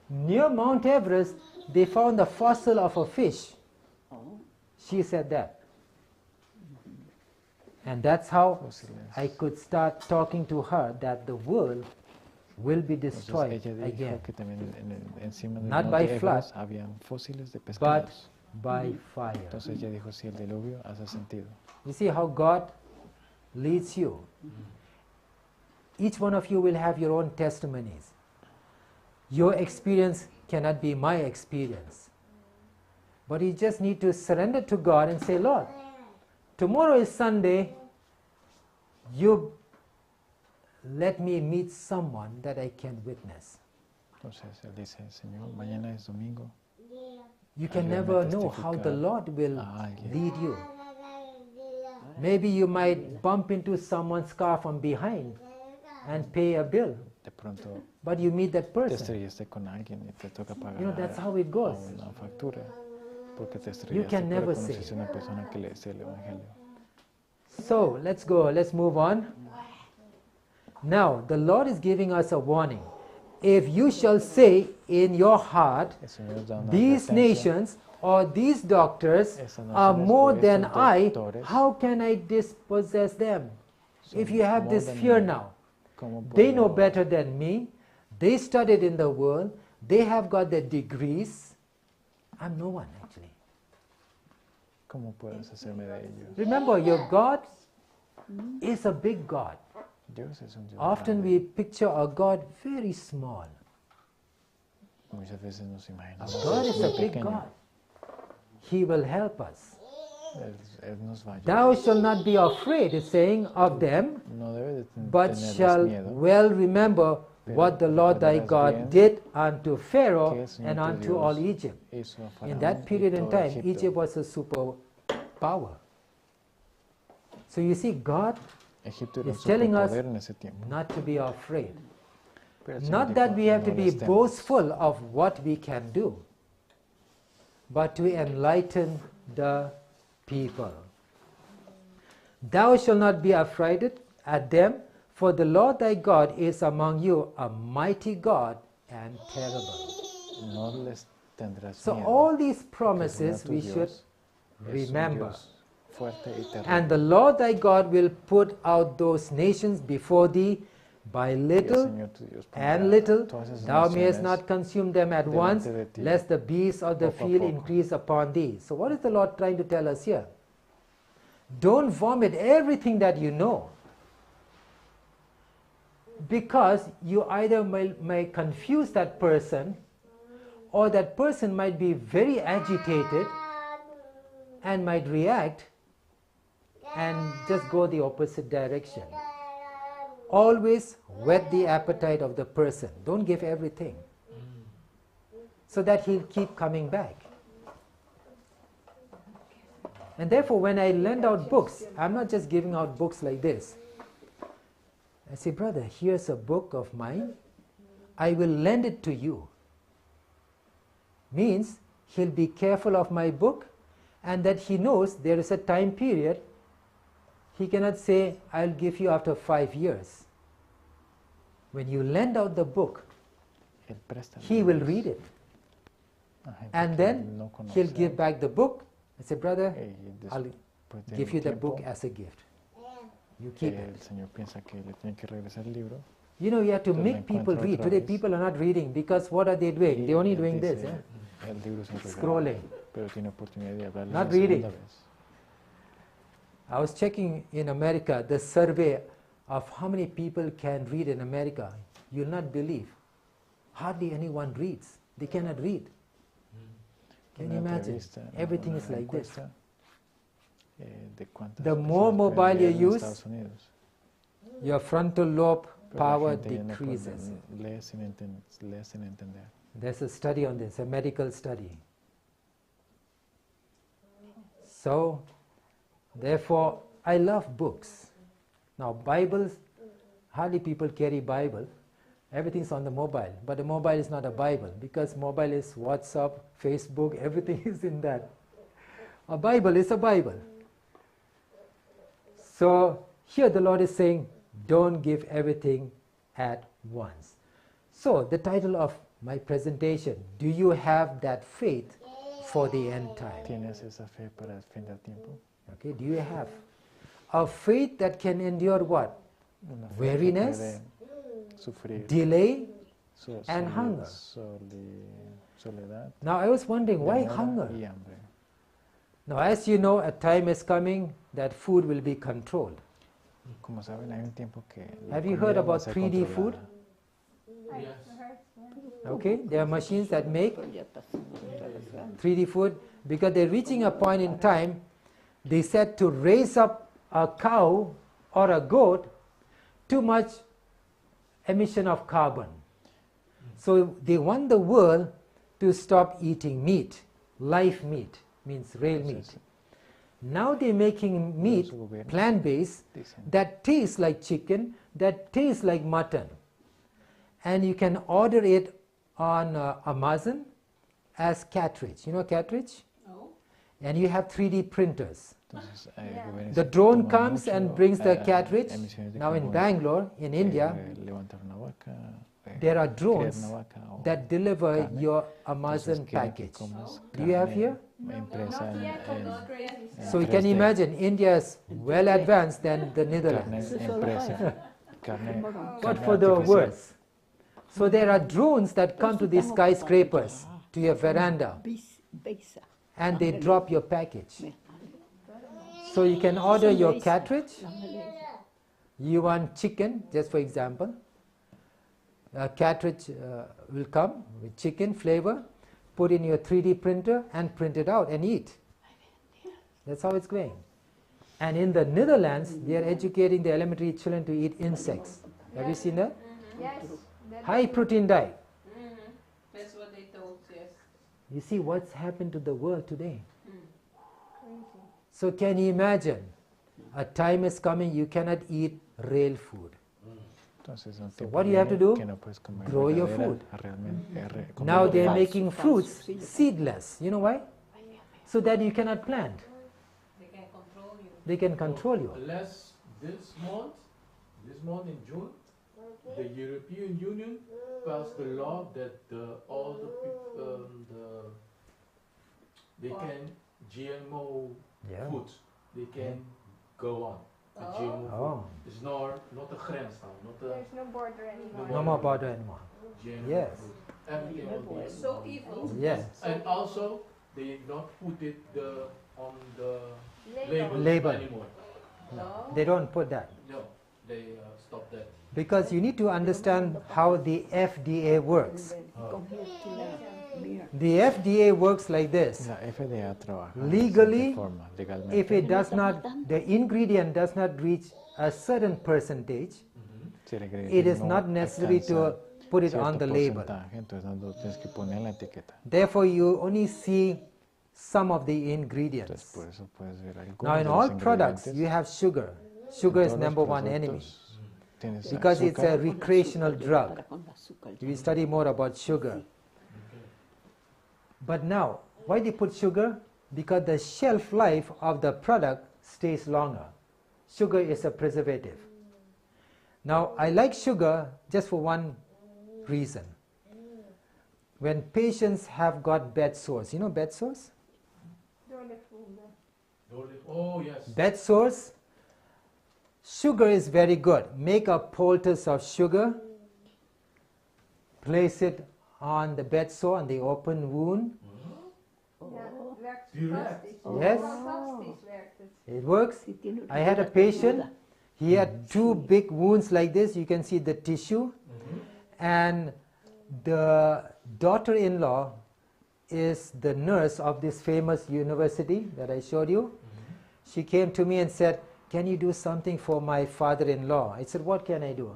near Mount Everest, they found the fossil of a fish. Oh, She said that. And that's how Fósiles. I could start talking to her that the world will be Entonces destroyed ella dijo again que también en el- encima del Not monte by flood, Everest habían fósiles de but pescados. by fire. Entonces ella dijo, si el diluvio hace sentido. You see how God leads you. Each one of you will have your own testimonies. Your experience cannot be my experience. But you just need to surrender to God and say, Lord, tomorrow is Sunday. You let me meet someone that I can witness. Entonces él dice, Señor, mañana es domingo. You can Ayúdame a never know how the testificar Lord will a alguien. lead you. Maybe you might bump into someone's car from behind and pay a bill, De pronto but you meet that te person. estrellaste con alguien y te toca pagar You know, that's how it goes. una factura porque te estrellaste, can pero never say. conociste a una persona que le decía el evangelio. So let's go, let's move on. Now, the Lord is giving us a warning. If you shall say in your heart, El Señor nos da una these advertencia. nations or these doctors Estas are naciones more o than estos I, doctores how can I dispossess them? If son you have more this than fear me. now, ¿Cómo they know puedo better than me, they studied in the world, they have got their degrees. I'm no one actually. ¿Cómo puedo deshacerme de ellos? Remember, your God is a big God. Dios es un Dios Often grande. we picture a God very small. Muchas veces nos imaginamos God a is Dios a muy big pequeño. God. He will help us. Él, él nos va a ayudar. Thou shalt not be afraid, is saying of them, No debes de ten- but tenerles shall miedo, well remember Pero what the Lord thy recordarás God bien did unto Pharaoh que el Señor and tu unto all Dios Egypt. hizo a In Faraón that y period in todo time, Egipto. Egypt was a superpower. So you see, God Egipto era un is telling us superpoder en ese tiempo. not to be afraid. Pero el Señor Not that dijo, we have to "No be les temas". boastful of what we can do, but to enlighten the people. Thou shalt not be affrighted at them, for the Lord thy God is among you, a mighty God and terrible. No les tendrás So, miedo. all these porque el Señor promises tu we should Dios es un remember. Dios fuerte y terrible. And the Lord thy God will put out those nations before thee by Y el little Señor tu Dios pondrá and little, todas esas thou mayest naciones not consume them at delante once, de ti, lest the beasts of the poco a field poco. increase upon thee. So, what is the Lord trying to tell us here? Don't vomit everything that you know. Because you either may confuse that person, or that person might be very agitated and might react and just go the opposite direction. Always whet the appetite of the person. Don't give everything. So that he'll keep coming back. And therefore, when I lend out books, I'm not just giving out books like this. I say, brother, here's a book of mine. I will lend it to you. Means he'll be careful of my book and that he knows there is a time period He cannot say, I'll give you after 5 years. When you lend out the book, Él presta he will libros read it. A gente And que then no he'll conoce, give back the book and say, Brother, y I'll después de give un you the tiempo, book as a gift. You keep el it. Señor piensa que le tiene que regresar el libro. You have to Entonces, make lo people encuentra read. otra Today, vez. people are not reading because what are they doing? Y They're only él doing this, dice, eh? El libro es un regalo, Scrolling. pero tiene oportunidad de hablarle Not una segunda reading. vez. I was checking in America the survey of how many people can read in America. You'll not believe. Hardly anyone reads. They cannot read. Can you Una imagine? entrevista, una- Everything una is like this. encuesta, de cuántas The more personas pueden mobile leer you en use, Estados Unidos. Your frontal lobe Pero la power gente ya no puede decreases. lee sin entender. There's a study on this, a medical study. So, therefore, I love books. Now, Bibles, hardly people carry Bible. Everything's on the mobile, but the mobile is not a Bible because mobile is WhatsApp, Facebook, everything is in that. A Bible is a Bible. So here the Lord is saying, don't give everything at once. So the title of my presentation, Do You Have That Faith for the End Time? ¿Tienes esa fe para el fin del tiempo? Okay, do you have a faith that can endure what? Una fe que Weariness, puede sufrir delay, and hunger. Soledad, Now I was wondering, why demora hunger? y hambre. Now, as you know, a time is coming that food will be controlled. Como saben, hay un tiempo que la Have you heard comida va a about ser 3D food? controlada. Yes. Okay, there are machines that make Ya pasó otra vez, ¿verdad? 3D food because they're reaching a point in time, they said to raise up a cow or a goat, too much emission of carbon. So they want the world to stop eating meat, live meat, means real meat. Entonces, Now they're making meat los gobiernos plant based dicen, that tastes like chicken, that tastes like mutton. And you can order it on Amazon as cartridge. You know cartridge? No. And you have 3D printers. Entonces, el gobierno The dice, drone toma comes and mucho, brings the cartridge. emisiones de Now in carbono, Bangalore, in India, levantar una vaca, there are criar drones una vaca o that deliver carne. your Entonces, Amazon quieren que package. comas Do you have carne here? impresa Not yet, Not yet. en So you can 3D. imagine India is well advanced than the Carne Netherlands. impresa, carne, But carne for the artificial. worse. So there are drones that come to these skyscrapers, to your veranda, Beisa. and they drop your package. So you can order your cartridge. You want chicken, just for example. A cartridge will come with chicken flavor. Put in your 3D printer and print it out and eat. That's how it's going. And in the Netherlands, they are educating the elementary children to eat insects. Have you seen that? Yes. that High is- protein diet. That's what they told, yes. You see what's happened to the world today. Crazy. So can you imagine? A time is coming you cannot eat real food. Entonces, un So tiempo what do you have to viene do? que no puedes comer Grow your verdadera, food. realmente, comer Now they're real. making Falso, fruits sí. seedless. You know why? So that you cannot plant. They can control you. They can control you. Unless this month in June, the European Union passed the law that all the they can GMO foods, they can go on. The GMO food. Oh, It's not a grens now, not a There's no border anymore. no more border anymore. GMO Yes. food. Everything will be It's so evil. Yes. And also, they not put it on the Label. label, Label. anymore. No. They don't put that. No, they stop that. Because you need to understand how the FDA works. Come here to the mirror. The FDA works like this. La FDA trabaja de Legally, cierta forma, legalmente. If it does not, the ingredient does not reach a certain percentage, Si el ingrediente it is no not necessary to alcanza put it cierto on the label. porcentaje, entonces no lo tienes que poner en la etiqueta. Therefore, you only see some of the Entonces, ingredients. por eso puedes ver algunos Now, in de los all products, ingredientes. you have sugar. En Sugar is todos los number one enemy productos tienes because it's a azúcar. recreational drug. Para con la azúcar. We study more about sugar. But now, why they put sugar? Because the shelf life of the product stays longer. Sugar is a preservative. Now, I like sugar just for one reason. When patients have got bed sores, you know bed sores? Doorligwonden. Oh, yes. Bed sores, sugar is very good. Make a poultice of sugar, place it on the bed sore, on the open wound. Ja, het werkt Direct. fantastisch. Yes. Fantastisch werkt het. It works. Si tiene I had a una patient, duda. he had two big wounds like this. You can see the tissue. And the daughter in law is the nurse of this famous university that I showed you. She came to me and said, "Can you do something for my father in law?" I said, "What can I do?"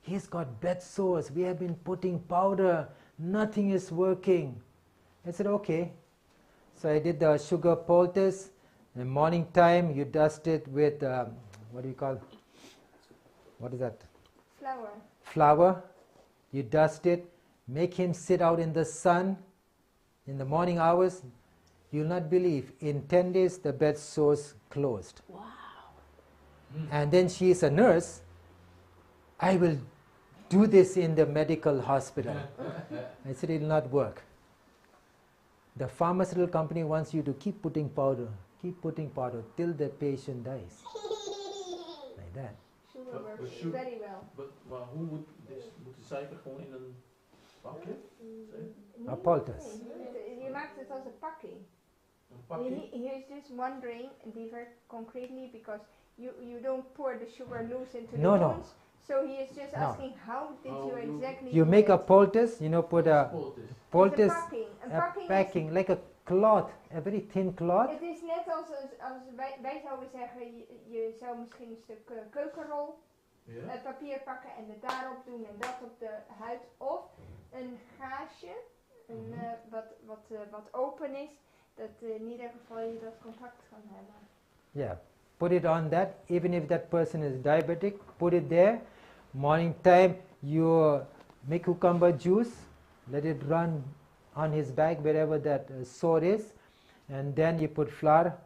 "He's got bed sores. We have been putting powder, nothing is working." I said, "Okay." So I did the sugar poultice. In the morning time, you dust it with, what do you call, what is that? Flour. Flour. You dust it, make him sit out in the sun in the morning hours. You'll not believe, in 10 days the bed sores closed. Wow. And then she is a nurse. "I will do this in the medical hospital." I said, "It will not work. The pharmaceutical company wants you to keep putting powder till the patient dies." Like that. Sugar But works sugar- very well. But, maar hoe moet, dus, moet de suiker gewoon in een bakje? A poultice. Nee, je maakt het als een pakking. Een pakje? He is just wondering, Deeper, concretely, because you don't pour the sugar loose into No, the no. wounds. So he is just No. asking, how did How you you- exactly You do make a it? poultice, put a Poultice. It's a poultice, pakking. Een a pakking is packing, like a cloth, a very thin cloth. Het is net als wij zouden zeggen, je zou misschien een stuk keukenrol Ja. papier pakken en het daarop doen en dat op de huid. Of een gaasje, wat open is, dat in ieder geval je dat contact kan hebben. Yeah, put it on that. Even if that person is diabetic, put it there. Morning time, you make cucumber juice, let it run on his back wherever that sore is, and then you put flour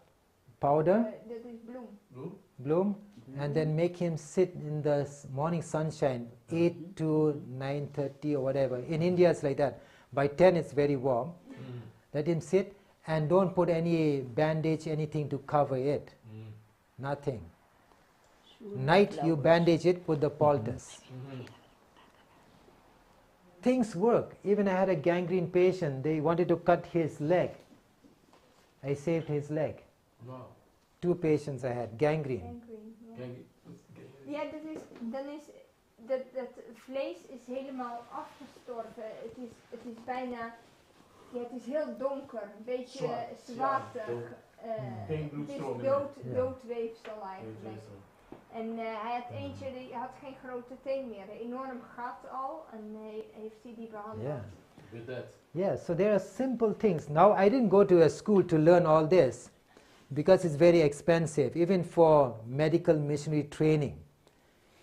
powder, Dat is bloem. Bloem? Bloom, and then make him sit in the morning sunshine, 8 to 9:30 or whatever. In India, it's like that. By 10, it's very warm. Let him sit and don't put any bandage, anything to cover it. Nothing. Sugar Night, you flowers. bandage it, put the poultice. Things work. Even I had a gangrene patient, they wanted to cut his leg. I saved his leg. Wow. Two patients I had, gangrene. Gangrene, ja. Kijk, Ja, dat is, dan is, dat, dat vlees is helemaal afgestorven. Het is bijna, ja, het is heel donker, een beetje Zwart, zwartig. ja, donker. Geen Het is bloedstroom meer. dood weefsel eigenlijk. Weefsel. En hij had eentje, die had geen grote teen meer, een enorm gat al. En hij, heeft hij die behandeld. Yeah. With that. Yeah, so there are simple things. Now, I didn't go to a school to learn all this because it's very expensive. Even for medical missionary training,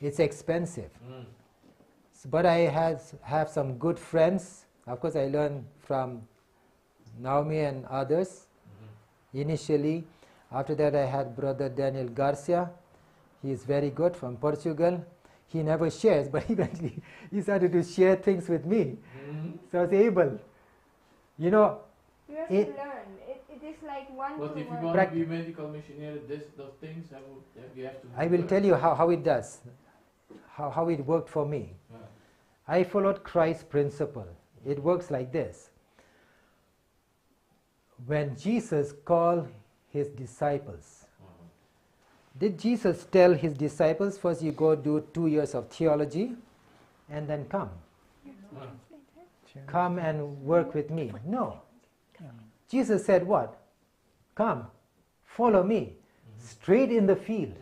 it's expensive. But I have some good friends. Of course, I learned from Naomi and others initially. After that, I had brother Daniel Garcia. He is very good from Portugal. He never shares, but eventually he started to share things with me. So I was able. You know, You have to learn. It is like one But to if you one. want to be medical missionary, this, those things have, you have to I will learn. tell you how it does, how it worked for me. I followed Christ's principle. It works like this. When Jesus called his disciples, did Jesus tell his disciples, first you go do 2 years of theology and then come? Come and work with me. No. Jesus said what? "Come, follow me. Straight in the field.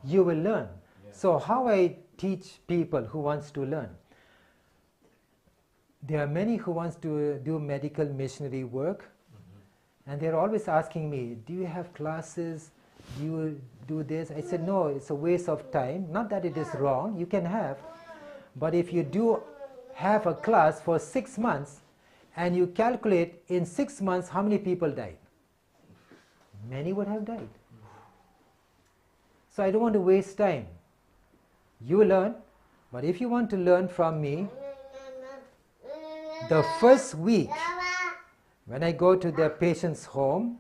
You will learn." So how I teach people who wants to learn? There are many who wants to do medical missionary work, and they're always asking me, "Do you have classes? Do you do this?" I said, "No, it's a waste of time." Not that it is wrong, you can have. But if you do have a class for 6 months, and you calculate in 6 months how many people died, many would have died. So I don't want to waste time. You learn, but if you want to learn from me, the first week when I go to the patient's home,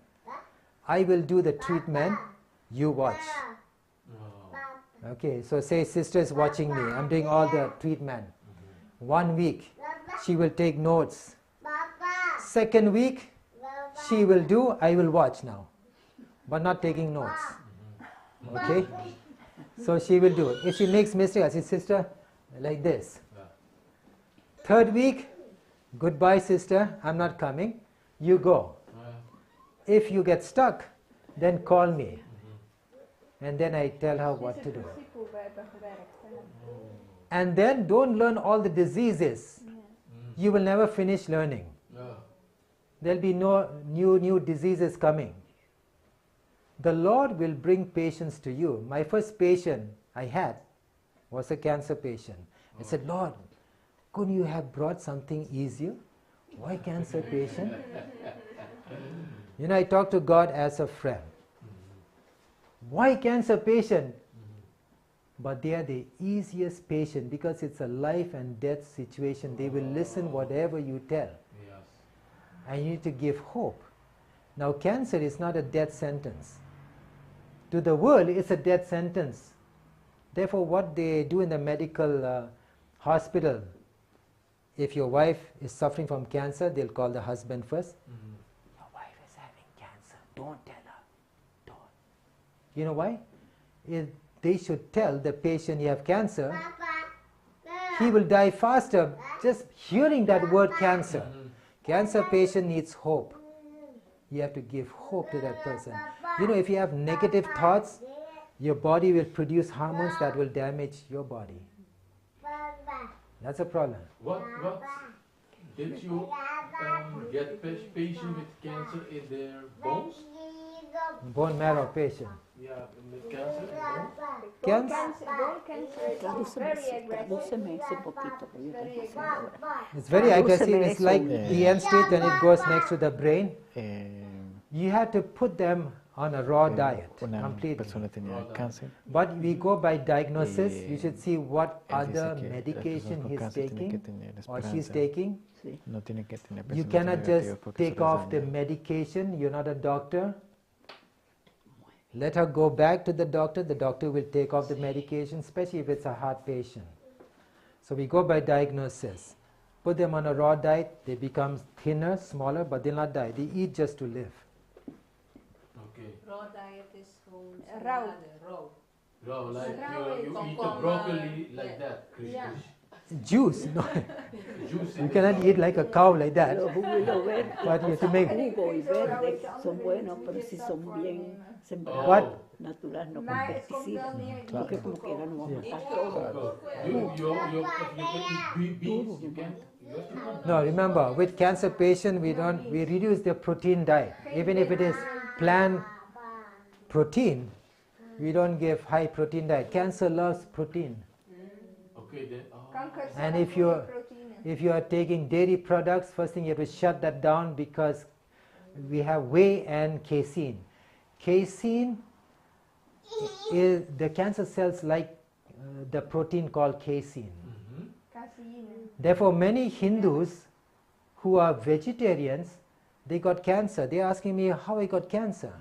I will do the treatment, you watch. Oh. Okay, so say sister is watching me, I'm doing all the treatment. 1 week, she will take notes. Second week, she will do, I will watch now, but not taking notes. Okay? So she will do it. If she makes mistake, I say, sister, like this. Third week, goodbye, sister, I'm not coming. You go. If you get stuck, then call me. And then I tell her what to do. Discipel, we hebben gewerkt. Hè. And then don't learn all the diseases. You will never finish learning. Yeah. There'll be no new diseases coming. The Lord will bring patients to you. My first patient I had was a cancer patient. I said, Lord, couldn't you have brought something easier? Why cancer patient? I talk to God as a friend. Why cancer patient? But they are the easiest patient because it's a life and death situation. They will listen whatever you tell. Yes. And you need to give hope. Now, cancer is not a death sentence. To the world, it's a death sentence. Therefore, what they do in the medical hospital, if your wife is suffering from cancer, they'll call the husband first. Your wife is having cancer. Don't tell her. Don't. You know why? If they should tell the patient you have cancer, he will die faster just hearing that word cancer. Cancer patient needs hope. You have to give hope to that person. If you have negative thoughts, your body will produce hormones that will damage your body. That's a problem. What did you get patient with cancer in their bones? Bone marrow patient. Yeah, with cancer in bone? Bone Cancer? cancer is Tradúceme very ese, aggressive. tradúceme ese poquito que yo Very tengo haciendo ahora. It's very Tradúceme aggressive. It's eso. like the end state and it goes next to the brain. Eh, You have to put them on a raw diet una completely. persona tenía Raw diet. cáncer. But we go by diagnosis. Y You should see what él dice other que las personas medication con he's cáncer tienen que taking tener or she's esperanza. taking. Sí. No tienen que tener You pensamientos cannot negativos just porque eso take les off the daña. medication. You're not a doctor. Let her go back to the doctor. The doctor will take off the medication, especially if it's a heart patient. So we go by diagnosis. Put them on a raw diet. They become thinner, smaller, but they'll not die. They eat just to live. Okay. Raw diet is gewoon Rauw. salade, rauw. Raw, like Rauw is you eat the Komkommer, broccoli like yeah. that. Krish, Yeah. krish. Juice, no. Juice You in the cannot eat like a cow like that. Los jugos verdes, But you have to cosas make jugo y Ik vind verde iets son anders, buenos, moet pero je si dat son voor bien nemen. sembrados, What? natural, no con Maar het komt pesticidas. wel neer Porque como quiera no vamos a matar todo. Good. If you can eat beans, you can. You have to cook. No, remember, with cancer patient, we don't, we reduce the protein diet. Even if it is plant protein, we don't give high protein diet. Cancer loves protein. Okay, then. Oh. Kanker And zorgt if voor you're proteïne. If you are taking dairy products, first thing you have to shut that down because we have whey and casein. Casein is the cancer cells like the protein called casein. Caseïne. Therefore, many Hindus who are vegetarians, they got cancer. They're asking me how I got cancer.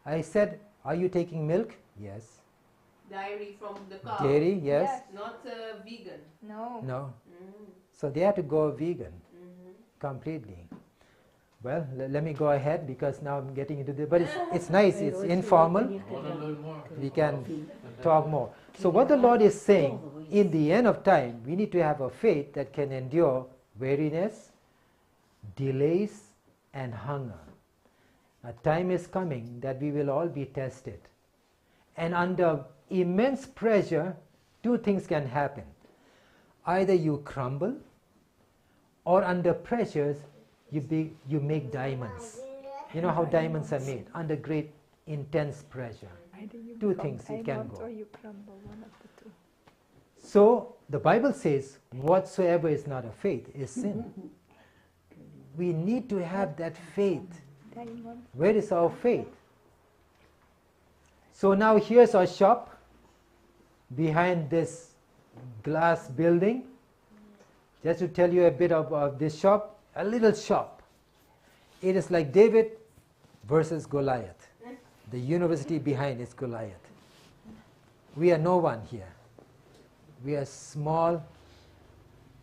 I said, are you taking milk? Yes. Dairy from the cow. Dairy, yes. Yes. Not vegan. No. No. So they had to go vegan completely. Well, let me go ahead because now I'm getting into the... But it's nice, Pero it's eso lo informal. tenías que I want to dar. learn more. We can talk more. So what the Lord is saying, in the end of time, we need to have a faith that can endure weariness, delays, and hunger. A time is coming that we will all be tested. And under immense pressure, two things can happen. Either you crumble, or under pressures, you make diamonds. You know how diamonds are made? Under great intense pressure. Either you Two become things it can diamond go. Or you crumble, one of the two. So the Bible says, whatsoever is not of faith is sin. We need to have that faith. Diamond. Where is our faith? So now here's our shop behind this glass building. Just to tell you a bit of this shop, a little shop. It is like David versus Goliath. The university behind is Goliath. We are no one here. We are small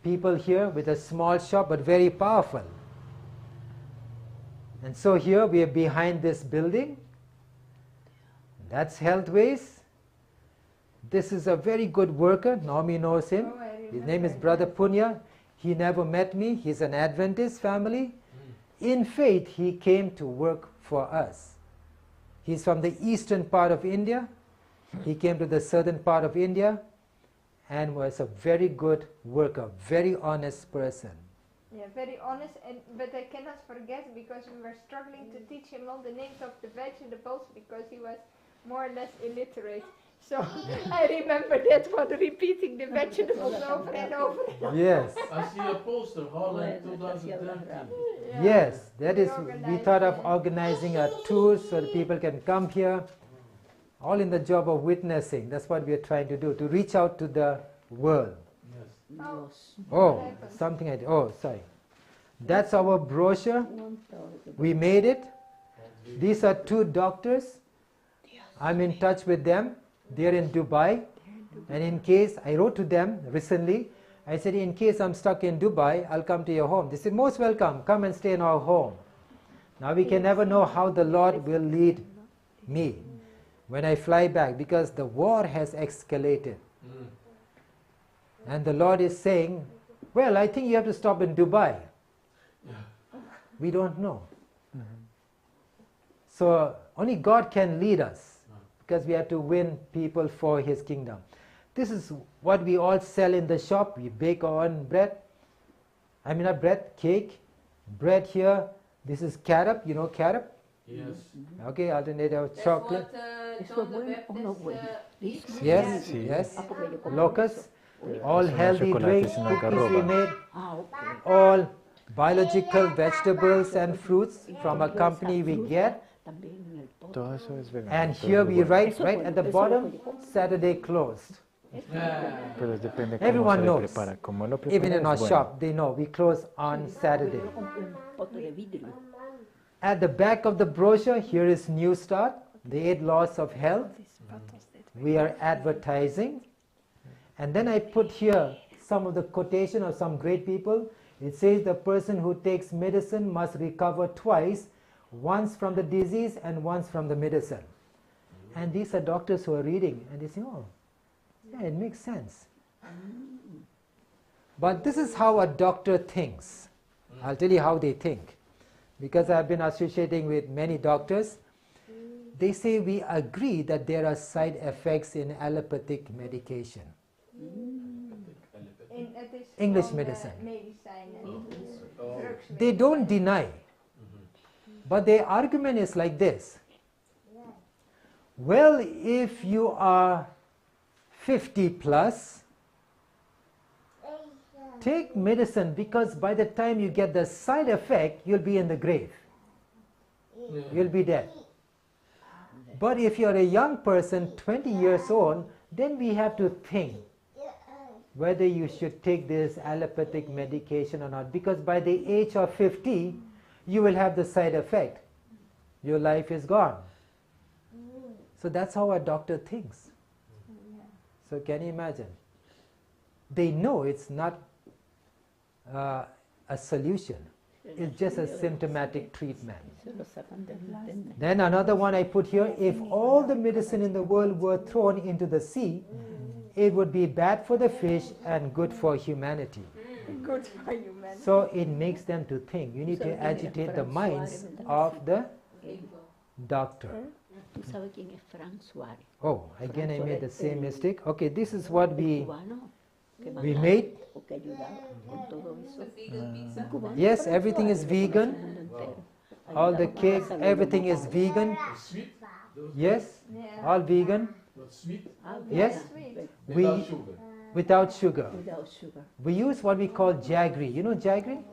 people here with a small shop, but very powerful. And so here we are behind this building. That's Healthways. This is a very good worker. Naomi knows him. Oh, I His name is remember. Brother Punya. He never met me. He's an Adventist family. In faith, he came to work for us. He's from the eastern part of India. He came to the southern part of India and was a very good worker, very honest person. Yeah, very honest, and but I cannot forget because we were struggling to teach him all the names of the vegetables because he was more or less illiterate. So I remember that one repeating the vegetables over and over. Yes. I see a poster, Holland Bueno, así hablas 2013. rápido. Yeah. Yes, that We is, we organized thought of it. organizing a tour so that people can come here, all in the job of witnessing. That's what we are trying to do, to reach out to the world. Yes. Dios. Oh, happened? something I did. Oh, sorry. That's our brochure. Un todo. We made it. These are two doctors. I'm in touch with them. They're in Dubai. And in case, I wrote to them recently, I said, in case I'm stuck in Dubai, I'll come to your home. They said, most welcome. Come and stay in our home. Now we can never know how the Lord will lead me when I fly back because the war has escalated. And the Lord is saying, well, I think you have to stop in Dubai. We don't know. So only God can lead us because we have to win people for His kingdom. This is what we all sell in the shop. We bake our own bread. I mean, not bread, cake. Bread here. This is carob. You know carob? Yes. Okay, alternative That's chocolate. what ¿Eso es John the bueno o no Baptist bueno? eats. Yes, Sí. yes. Ah, porque yo como Locusts, eso. all Eso no es healthy chocolate, drinks, sino cookies we algarroba. made, Ah, ok. all biological vegetables and fruits from a company we get. También en el pote. Todo eso es vegano. And todo here es we bueno. write, Eso right bueno, at the eso es lo bottom, que yo como. Saturday closed. Pero depende cómo Everyone se le knows. prepara. Cómo lo Even prepara in our es bueno. shop, they know we close on Saturday. Yo lo compré en un pote de vidrio. At the back of the brochure, here is New Start, the 8 laws of health. We are advertising. And then I put here some of the quotation of some great people. It says the person who takes medicine must recover twice, once from the disease and once from the medicine. And these are doctors who are reading and they say, oh, yeah, it makes sense. But this is how a doctor thinks. I'll tell you how they think. Because I've been associating with many doctors, they say we agree that there are side effects in allopathic medication. In, het is English gewoon, medicine. medicijnen. Oh. Drugs They don't deny, but their argument is like this. Well, if you are 50 plus, take medicine because by the time you get the side effect, you'll be in the grave. You'll be dead. But if you're a young person, 20 years old, then we have to think whether you should take this allopathic medication or not. Because by the age of 50, you will have the side effect. Your life is gone. So that's how a doctor thinks. So can you imagine? They know it's not a solution. It's just a symptomatic treatment. Eso lo sacan del internet. Then another one I put here, if all the medicine in the world were thrown into the sea, it would be bad for the fish and good for humanity. Good for humanity. So it makes them to think. You need to agitate the minds of the doctor. ¿Tú sabes quién es Frank Suárez? Oh, again I made the same mistake. Okay, this is what El we cubano que we mandaba made. o que ayudaba con todo eso. The vegan pizza. Cubano, Yes, Frank everything is Suárez, lo conoce el vegan. mundo entero. All the Ayudaba con la cakes, salud de everything is los vegan. Sweet? Those Yes, Yeah. all vegan But sweet Ah, Yes. vegan, Sweet. We- without sugar. without sugar. Without sugar. We use what we call jaggery. You know jaggery?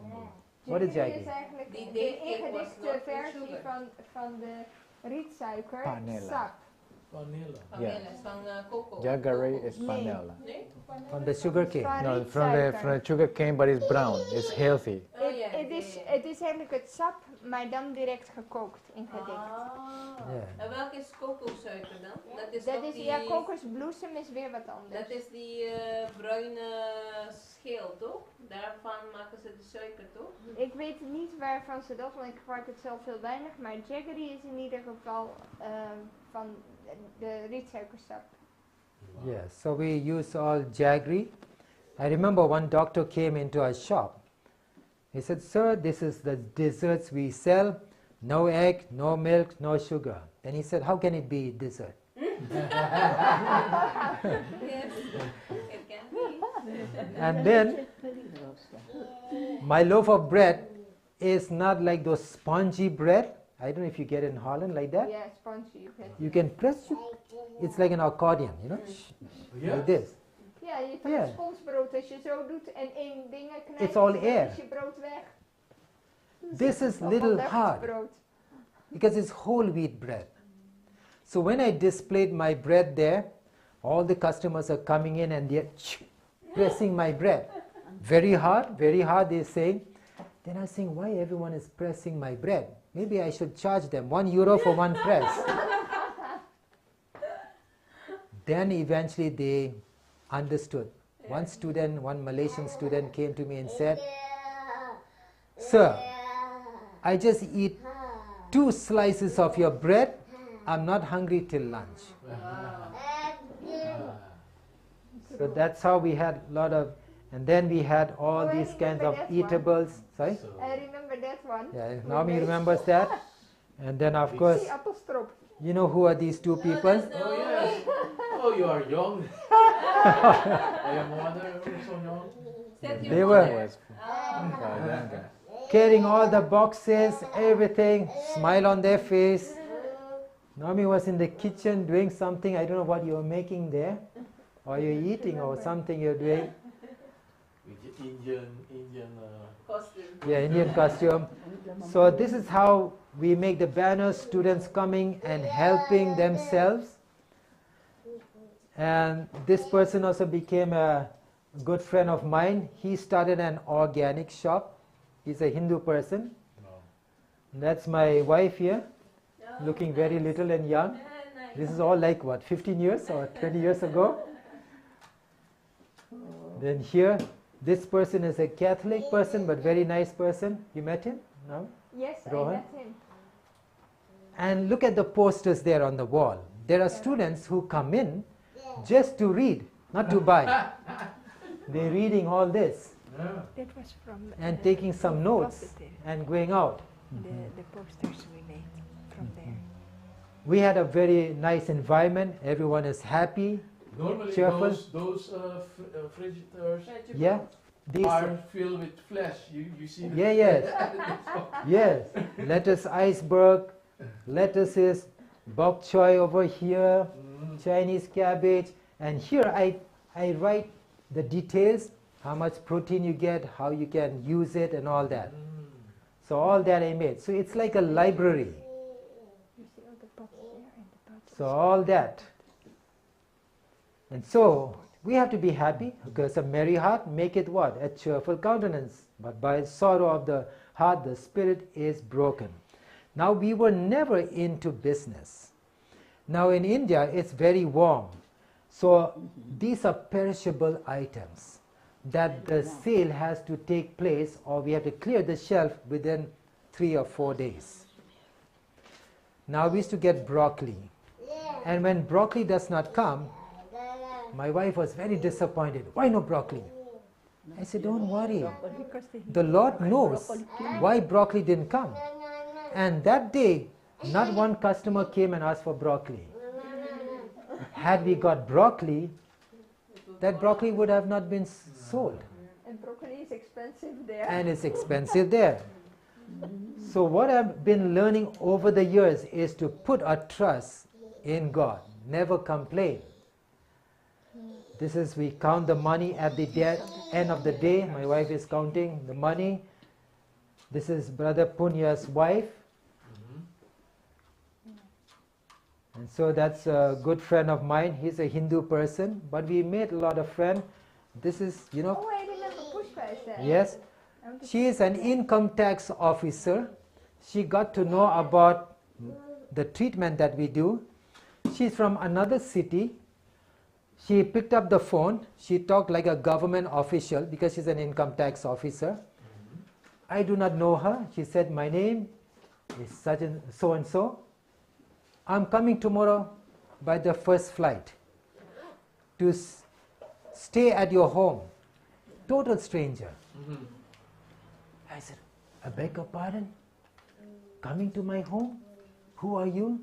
What is Jaggery jaggery? is eigenlijk Die de date cake was ingedikte not with versie sugar. van de rietsuiker, Panela. sap. Panela. Panela, is van coco. Jaggery Coco. is panela. Nee? From the sugar cane. Van No, from the rietsuiker. from the sugar cane, but it's brown. It's healthy. Oh Het, ja. het, is, het is eigenlijk het sap, maar dan direct gekookt in gedicht. Ah. Ja. En welke is cocosuiker dan? Dat is Dat toch is, die, ja, kokosbloesem is weer wat anders. Dat is die bruine schil, toch? Daarvan maken ze de suiker, toch? Ik weet niet waarvan ze dat, want ik gebruik het zelf heel weinig. Maar jaggery is in ieder geval van de rietsuikersap. Yes, so we use all jaggery. I remember one doctor came into our shop. He said, Sir, this is the desserts we sell. No egg, no milk, no sugar. Then he said, How can it be dessert? Yes, it can be. And then Es peligrosa. my loaf of bread is not like those spongy bread. I don't know if you get in Holland like that. Ja, spongy bread. You can press it. It's like an accordion, Yeah. like this. Ja, je kan Ja. een sponsbrood als je zo doet en één ding knijpt, It's all dan air. is je brood weg. This is Allemaal little hard luchtbrood. because it's whole wheat bread. So when I displayed my bread there, all the customers are coming in and they're pressing my bread. Very hard, very hard, they're saying. Then I think, why everyone is pressing my bread? Maybe I should charge them €1 for one press. Then eventually they understood. One student, one Malaysian student came to me and said, Sir, I just eat 2 slices of your bread. I'm not hungry till lunch. So that's how we had a lot of, and then we had all Oh, I these kinds of remember that one. eatables. Sorry? So, I remember that one. Yeah, Naomi remembers that. And then of course, Die appelstrop. you know who are these two people? oh yes. Oh, you are young. I am mother also young. Zet je They were- moeder. Was Ah. younger. Carrying all the boxes, everything, smile on their face. Naomi was in the kitchen doing something. I don't know what you were making there, or you're eating or something you're doing. With the Indian. Costume. Yeah, Indian costume. So this is how we make the banners, students coming and helping themselves. And this person also became a good friend of mine. He started an organic shop. He's a Hindu person. No. And that's my wife here, Oh, looking very nice. little and young. Ah, nice. This is all like what, 15 years or 20 years ago? Then here, this person is a Catholic person, but very nice person. You met him? No? Yes, Rohan? I met him. And look at the posters there on the wall. There are students who come in just to read, not to buy. They're reading all this Yeah. That was from and taking some notes Positive. and going out. The posters we made from there. We had a very nice environment. Everyone is happy. Normally Cheerful. those frigiders Vegetables. Yeah. These, are filled with flesh. You see the yeah, yes. Yes. Lettuce iceberg, lettuces, bok choy over here, Chinese cabbage. And here I write the details, how much protein you get, how you can use it and all that. So all that I made. So it's like a library. You see all the pots there and the pots. So all that. And so we have to be happy because a merry heart maketh what? A cheerful countenance. But by sorrow of the heart, the spirit is broken. Now we were never into business. Now in India, it's very warm. So these are perishable items that the sale has to take place, or we have to clear the shelf within 3 or 4 days. Now we used to get broccoli. And when broccoli does not come, my wife was very disappointed. Why no broccoli? I said, don't worry. Because the The Lord knows why broccoli didn't come. And that day, not one customer came and asked for broccoli. Had we got broccoli, that broccoli would have not been sold. And broccoli is expensive there. And it's expensive there. So what I've been learning over the years is to put our trust in God. Never complain. We count the money at the end of the day. My wife is counting the money. This is Brother Punya's wife. And so that's a good friend of mine. He's a Hindu person, but we made a lot of friends. This is, you know, Oh, I remember Pushpa is there. yes. I want to She is an income tax officer. She got to know about the treatment that we do. She's from another city. She picked up the phone. She talked like a government official because she's an income tax officer. I do not know her. She said, My name is such and so and so. I'm coming tomorrow by the first flight to stay at your home. Total stranger. I said, I beg your pardon? Coming to my home? Who are you?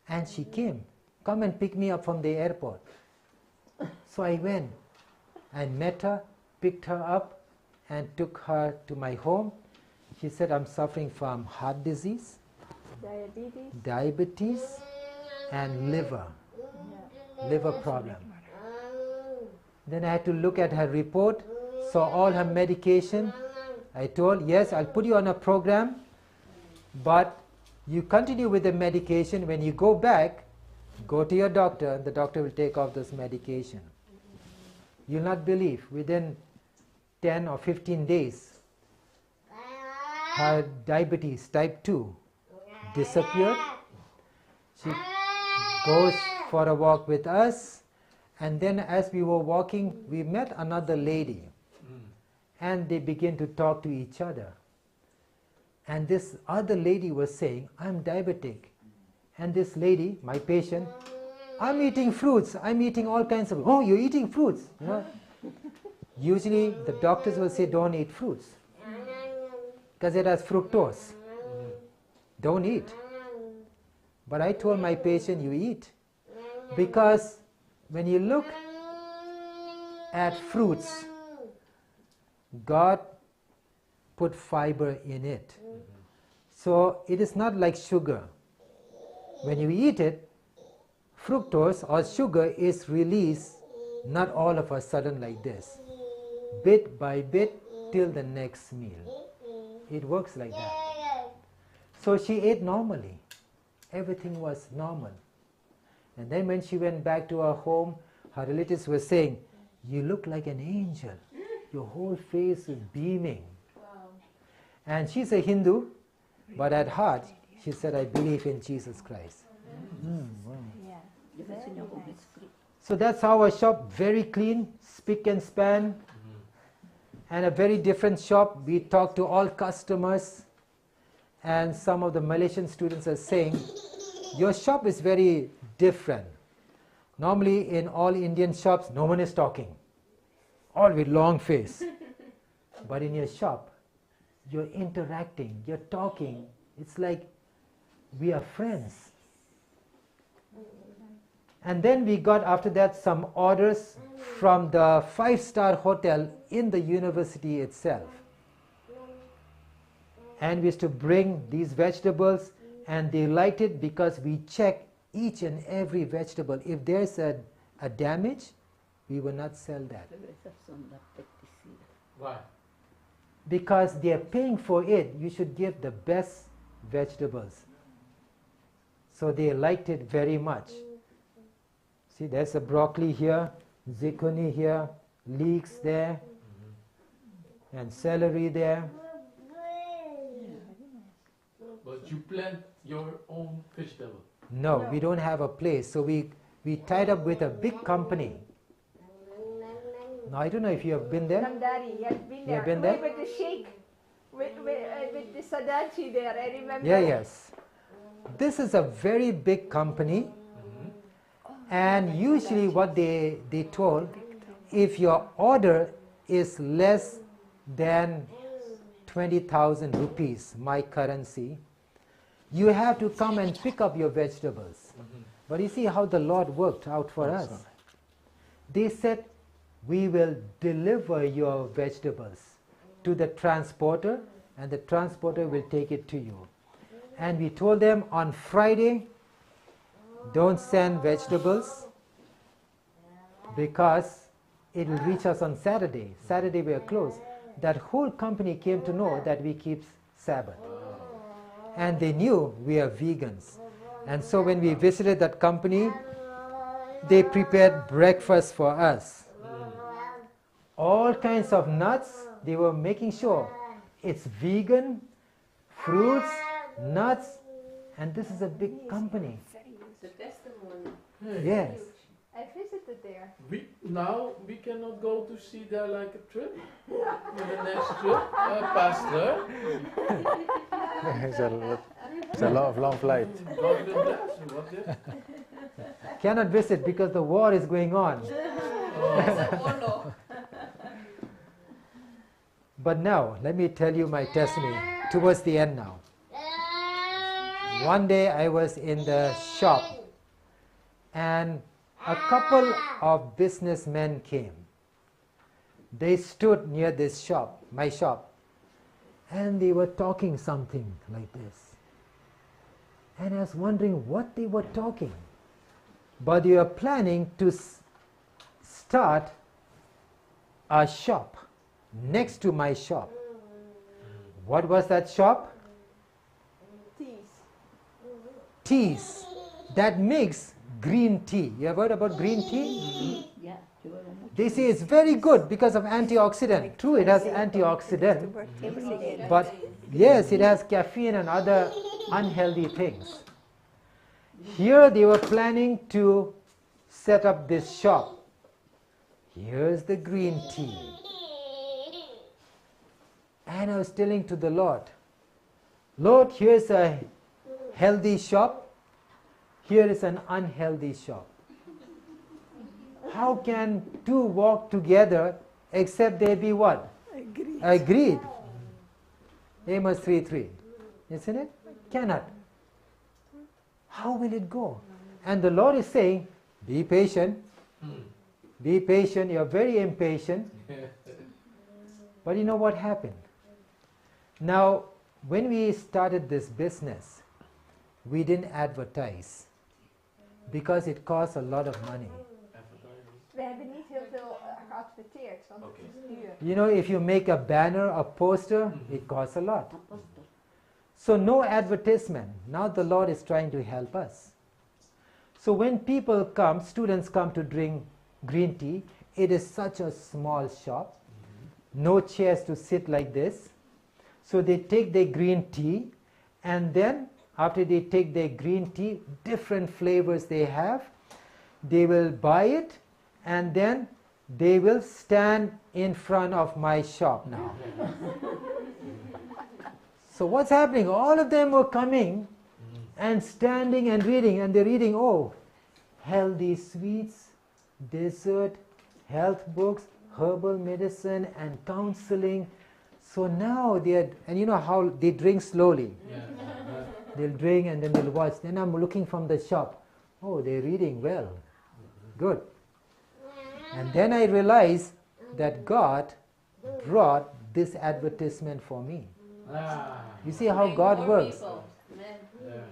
And she came. Come and pick me up from the airport. So I went and met her, picked her up, and took her to my home. She said, I'm suffering from heart disease, Diabetes. diabetes, and liver problem. Then I had to look at her report, saw all her medication. I told, yes, I'll put you on a program, but you continue with the medication. When you go back, go to your doctor, and the doctor will take off this medication. You'll not believe, within 10 or 15 days, her diabetes type 2 disappeared. She goes for a walk with us, and then as we were walking, we met another lady, and they began to talk to each other. And this other lady was saying, I'm diabetic. And this lady, my patient, I'm eating fruits, I'm eating all kinds of, oh, you're eating fruits. You know? Usually the doctors will say, don't eat fruits, because it has fructose. Don't eat. But I told my patient, you eat. Because when you look at fruits, God put fiber in it. So it is not like sugar. When you eat it, fructose or sugar is released, not all of a sudden like this. Bit by bit till the next meal. It works like that. So she ate normally. Everything was normal. And then when she went back to her home, her relatives were saying, you look like an angel. Your whole face is beaming. Wow. And she's a Hindu, but at heart, she said, I believe in Jesus Christ. Wow. Yeah. Yo me enseño con Jesucristo. So that's our shop, very clean, spick and span, and a very different shop. We talk to all customers, and some of the Malaysian students are saying, your shop is very different. Normally in all Indian shops, no one is talking, all with long face. But in your shop, you're interacting, you're talking. It's like we are friends. And then we got, after that, some orders from the 5-star hotel in the university itself. And we used to bring these vegetables, and they liked it because we check each and every vegetable. If there's a damage, we will not sell that. Pero esas son las pesticidas. Why? Because they are paying for it, you should give the best vegetables. So they liked it very much. See, there's a broccoli here, zucchini here, leeks there, and celery there. But you plant your own vegetable? No, No. we don't have a place. So we tied up with a big company. Now, I don't know if you have been there. Namdari, yeah, I've been You there. have been Wait, there? With the sheikh, with the Sadachi there, I remember. Yeah, yes. This is a very big company. And usually what they told, if your order is less than 20,000 rupees, my currency, you have to come and pick up your vegetables. But you see how the Lord worked out for That's us. right. They said, we will deliver your vegetables to the transporter, and the transporter will take it to you. And we told them on Friday, don't send vegetables because it will reach us on Saturday. Saturday we are closed. That whole company came to know that we keep Sabbath. And they knew we are vegans. And so when we visited that company, they prepared breakfast for us. All kinds of nuts, they were making sure it's vegan, fruits, nuts, and this is a big company. It's a testimony. Hey. Yes. I visited there. We now we cannot go to see there like a trip. For the next trip, Pastor. It's a lot of long flight. God will bless. What if? Cannot visit because the war is going on. Het is een oorlog. But now, let me tell you my testimony towards the end now. One day I was in the shop and a couple of businessmen came. They stood near this shop, my shop, and they were talking something like this. And I was wondering what they were talking. But they were planning to start a shop next to my shop. What was that shop? Teas. Teas that makes green tea. You have heard about green tea? Yeah, yo bebo mucho. They say it's very good because of antioxidant. True, it has antioxidant, Every day. but yes, it has caffeine and other unhealthy things. Here they were planning to set up this shop. Here's the green tea. And I was telling to the Lord, Lord, here's a healthy shop. Here is an unhealthy shop. How can two walk together except they be what? Agreed. Agreed. Amos 3:3. Isn't it? Cannot. How will it go? And the Lord is saying, be patient. Be patient. You're very impatient. But you know what happened? Now, when we started this business, we didn't advertise because it costs a lot of money. We hebben niet heel veel geadverteerd, want het is duur. You know, if you make a banner, a poster, it costs a lot. Apóstol. So no advertisement. Now the Lord is trying to help us. So when people come, students come to drink green tea, it is such a small shop. No chairs to sit like this. So they take their green tea, and then after they take their green tea, different flavors they have, they will buy it, and then they will stand in front of my shop now. So what's happening? All of them were coming and standing and reading, and they're reading, oh, healthy sweets, dessert, health books, herbal medicine, and counseling. So now they're, and you know how they drink slowly. They'll drink and then they'll watch. Then I'm looking from the shop. Oh, they're reading well. Good. And then I realized that God brought this advertisement for me. You see how Bring God more works. people. Amen.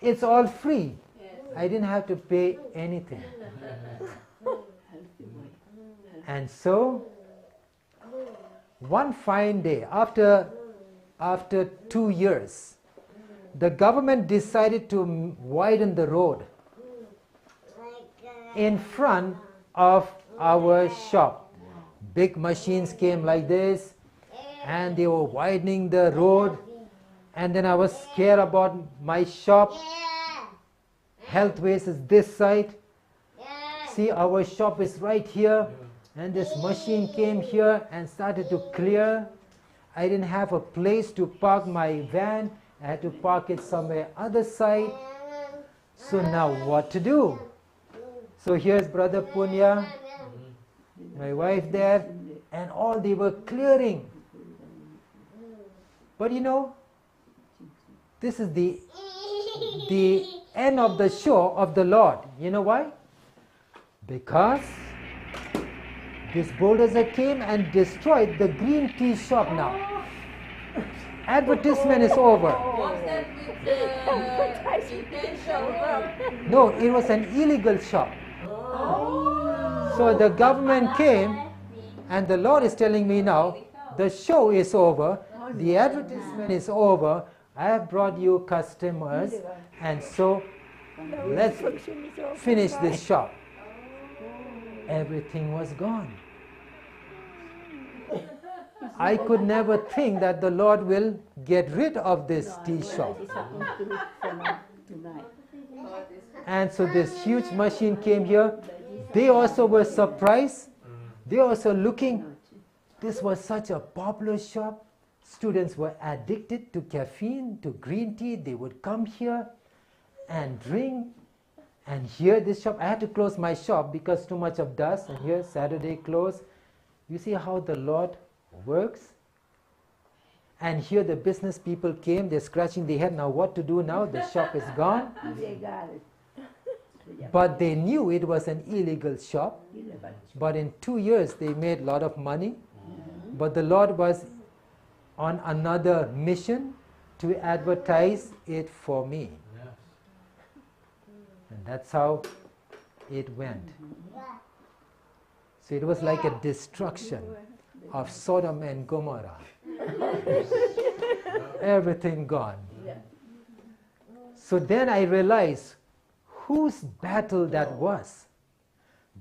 It's all free. Yes. I didn't have to pay anything. Healthy way. And so, one fine day, after 2 years, the government decided to widen the road in front of our shop. Big machines came like this, and they were widening the road. And then I was scared about my shop. Healthways is this side. See, our shop is right here. And this machine came here and started to clear. I didn't have a place to park my van. I had to park it somewhere other side. So now what to do? So here's Brother Punya, my wife there, and all they were clearing. But you know, this is the end of the show of the Lord. You know why? Because this bulldozer came and destroyed the green tea shop now. Advertisement is over. Was that with the intention or? No, it was an illegal shop. So the government came, and the Lord is telling me now, the show is over, the advertisement is over, I have brought you customers, and so Let's finish this shop. Everything was gone. I could never think that the Lord will get rid of this tea shop. And so this huge machine came here. They also were surprised. They also looking. This was such a popular shop. Students were addicted to caffeine, to green tea. They would come here and drink. And here this shop, I had to close my shop because too much of dust. And here Saturday closed. You see how the Lord works? And here the business people came, they're scratching their head. Now what to do now? The shop is gone. Ilegal. But they knew it was an illegal shop. But in 2 years they made a lot of money. But the Lord was on another mission to advertise it for me. Yes. And that's how it went. So it was like a destruction of Sodom and Gomorrah. Everything gone. So then I realized whose battle that was.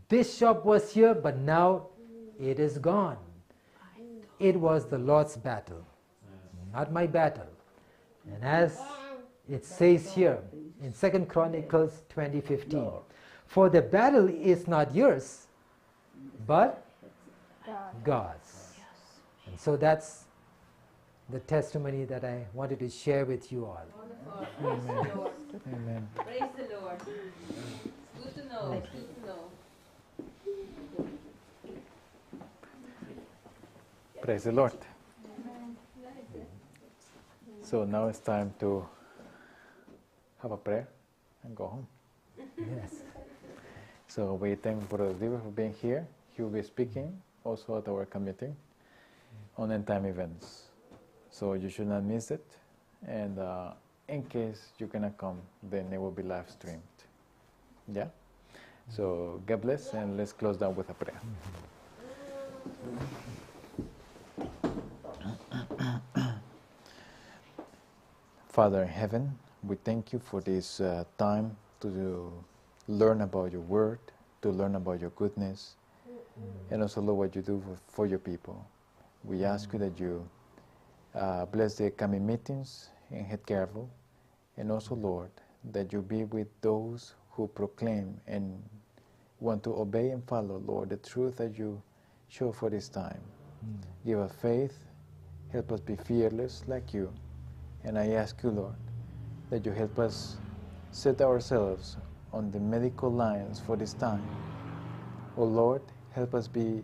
This shop was here, but now it is gone. It was the Lord's battle, not my battle. And as it says here in 2 Chronicles 20:15, for the battle is not yours, but God's. And so that's the testimony that I wanted to share with you all. Wonderful. Praise the Lord. Amen. Praise the Lord. It's good to know. It's good to know. Praise the Lord. So now it's time to have a prayer and go home. Yes. So we thank Brother Diva for being here. He will be speaking also at our committee on end time events. So you should not miss it. And in case you cannot come, then it will be live streamed. Yeah? So God bless, and let's close down with a prayer. Father in heaven, we thank you for this time to learn about your word, to learn about your goodness, and also, Lord, what you do for your people. We ask you that you bless the coming meetings in Het Kervel, and also, Lord, that you be with those who proclaim and want to obey and follow, Lord, the truth that you show for this time. Give us faith, help us be fearless like you, and I ask you, Lord, that you help us set ourselves on the medical lines for this time. O Lord, help us be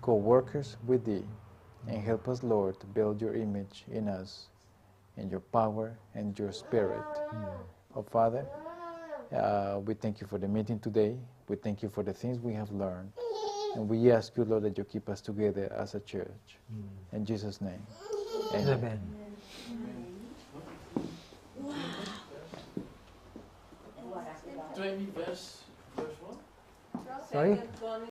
co-workers with Thee, and help us, Lord, to build your image in us, in your power and your spirit. Oh, Father, we thank you for the meeting today. We thank you for the things we have learned. And we ask you, Lord, that you keep us together as a church. In Jesus' name, amen. Amen. 20 verse 1? Sorry? Second Chronicles.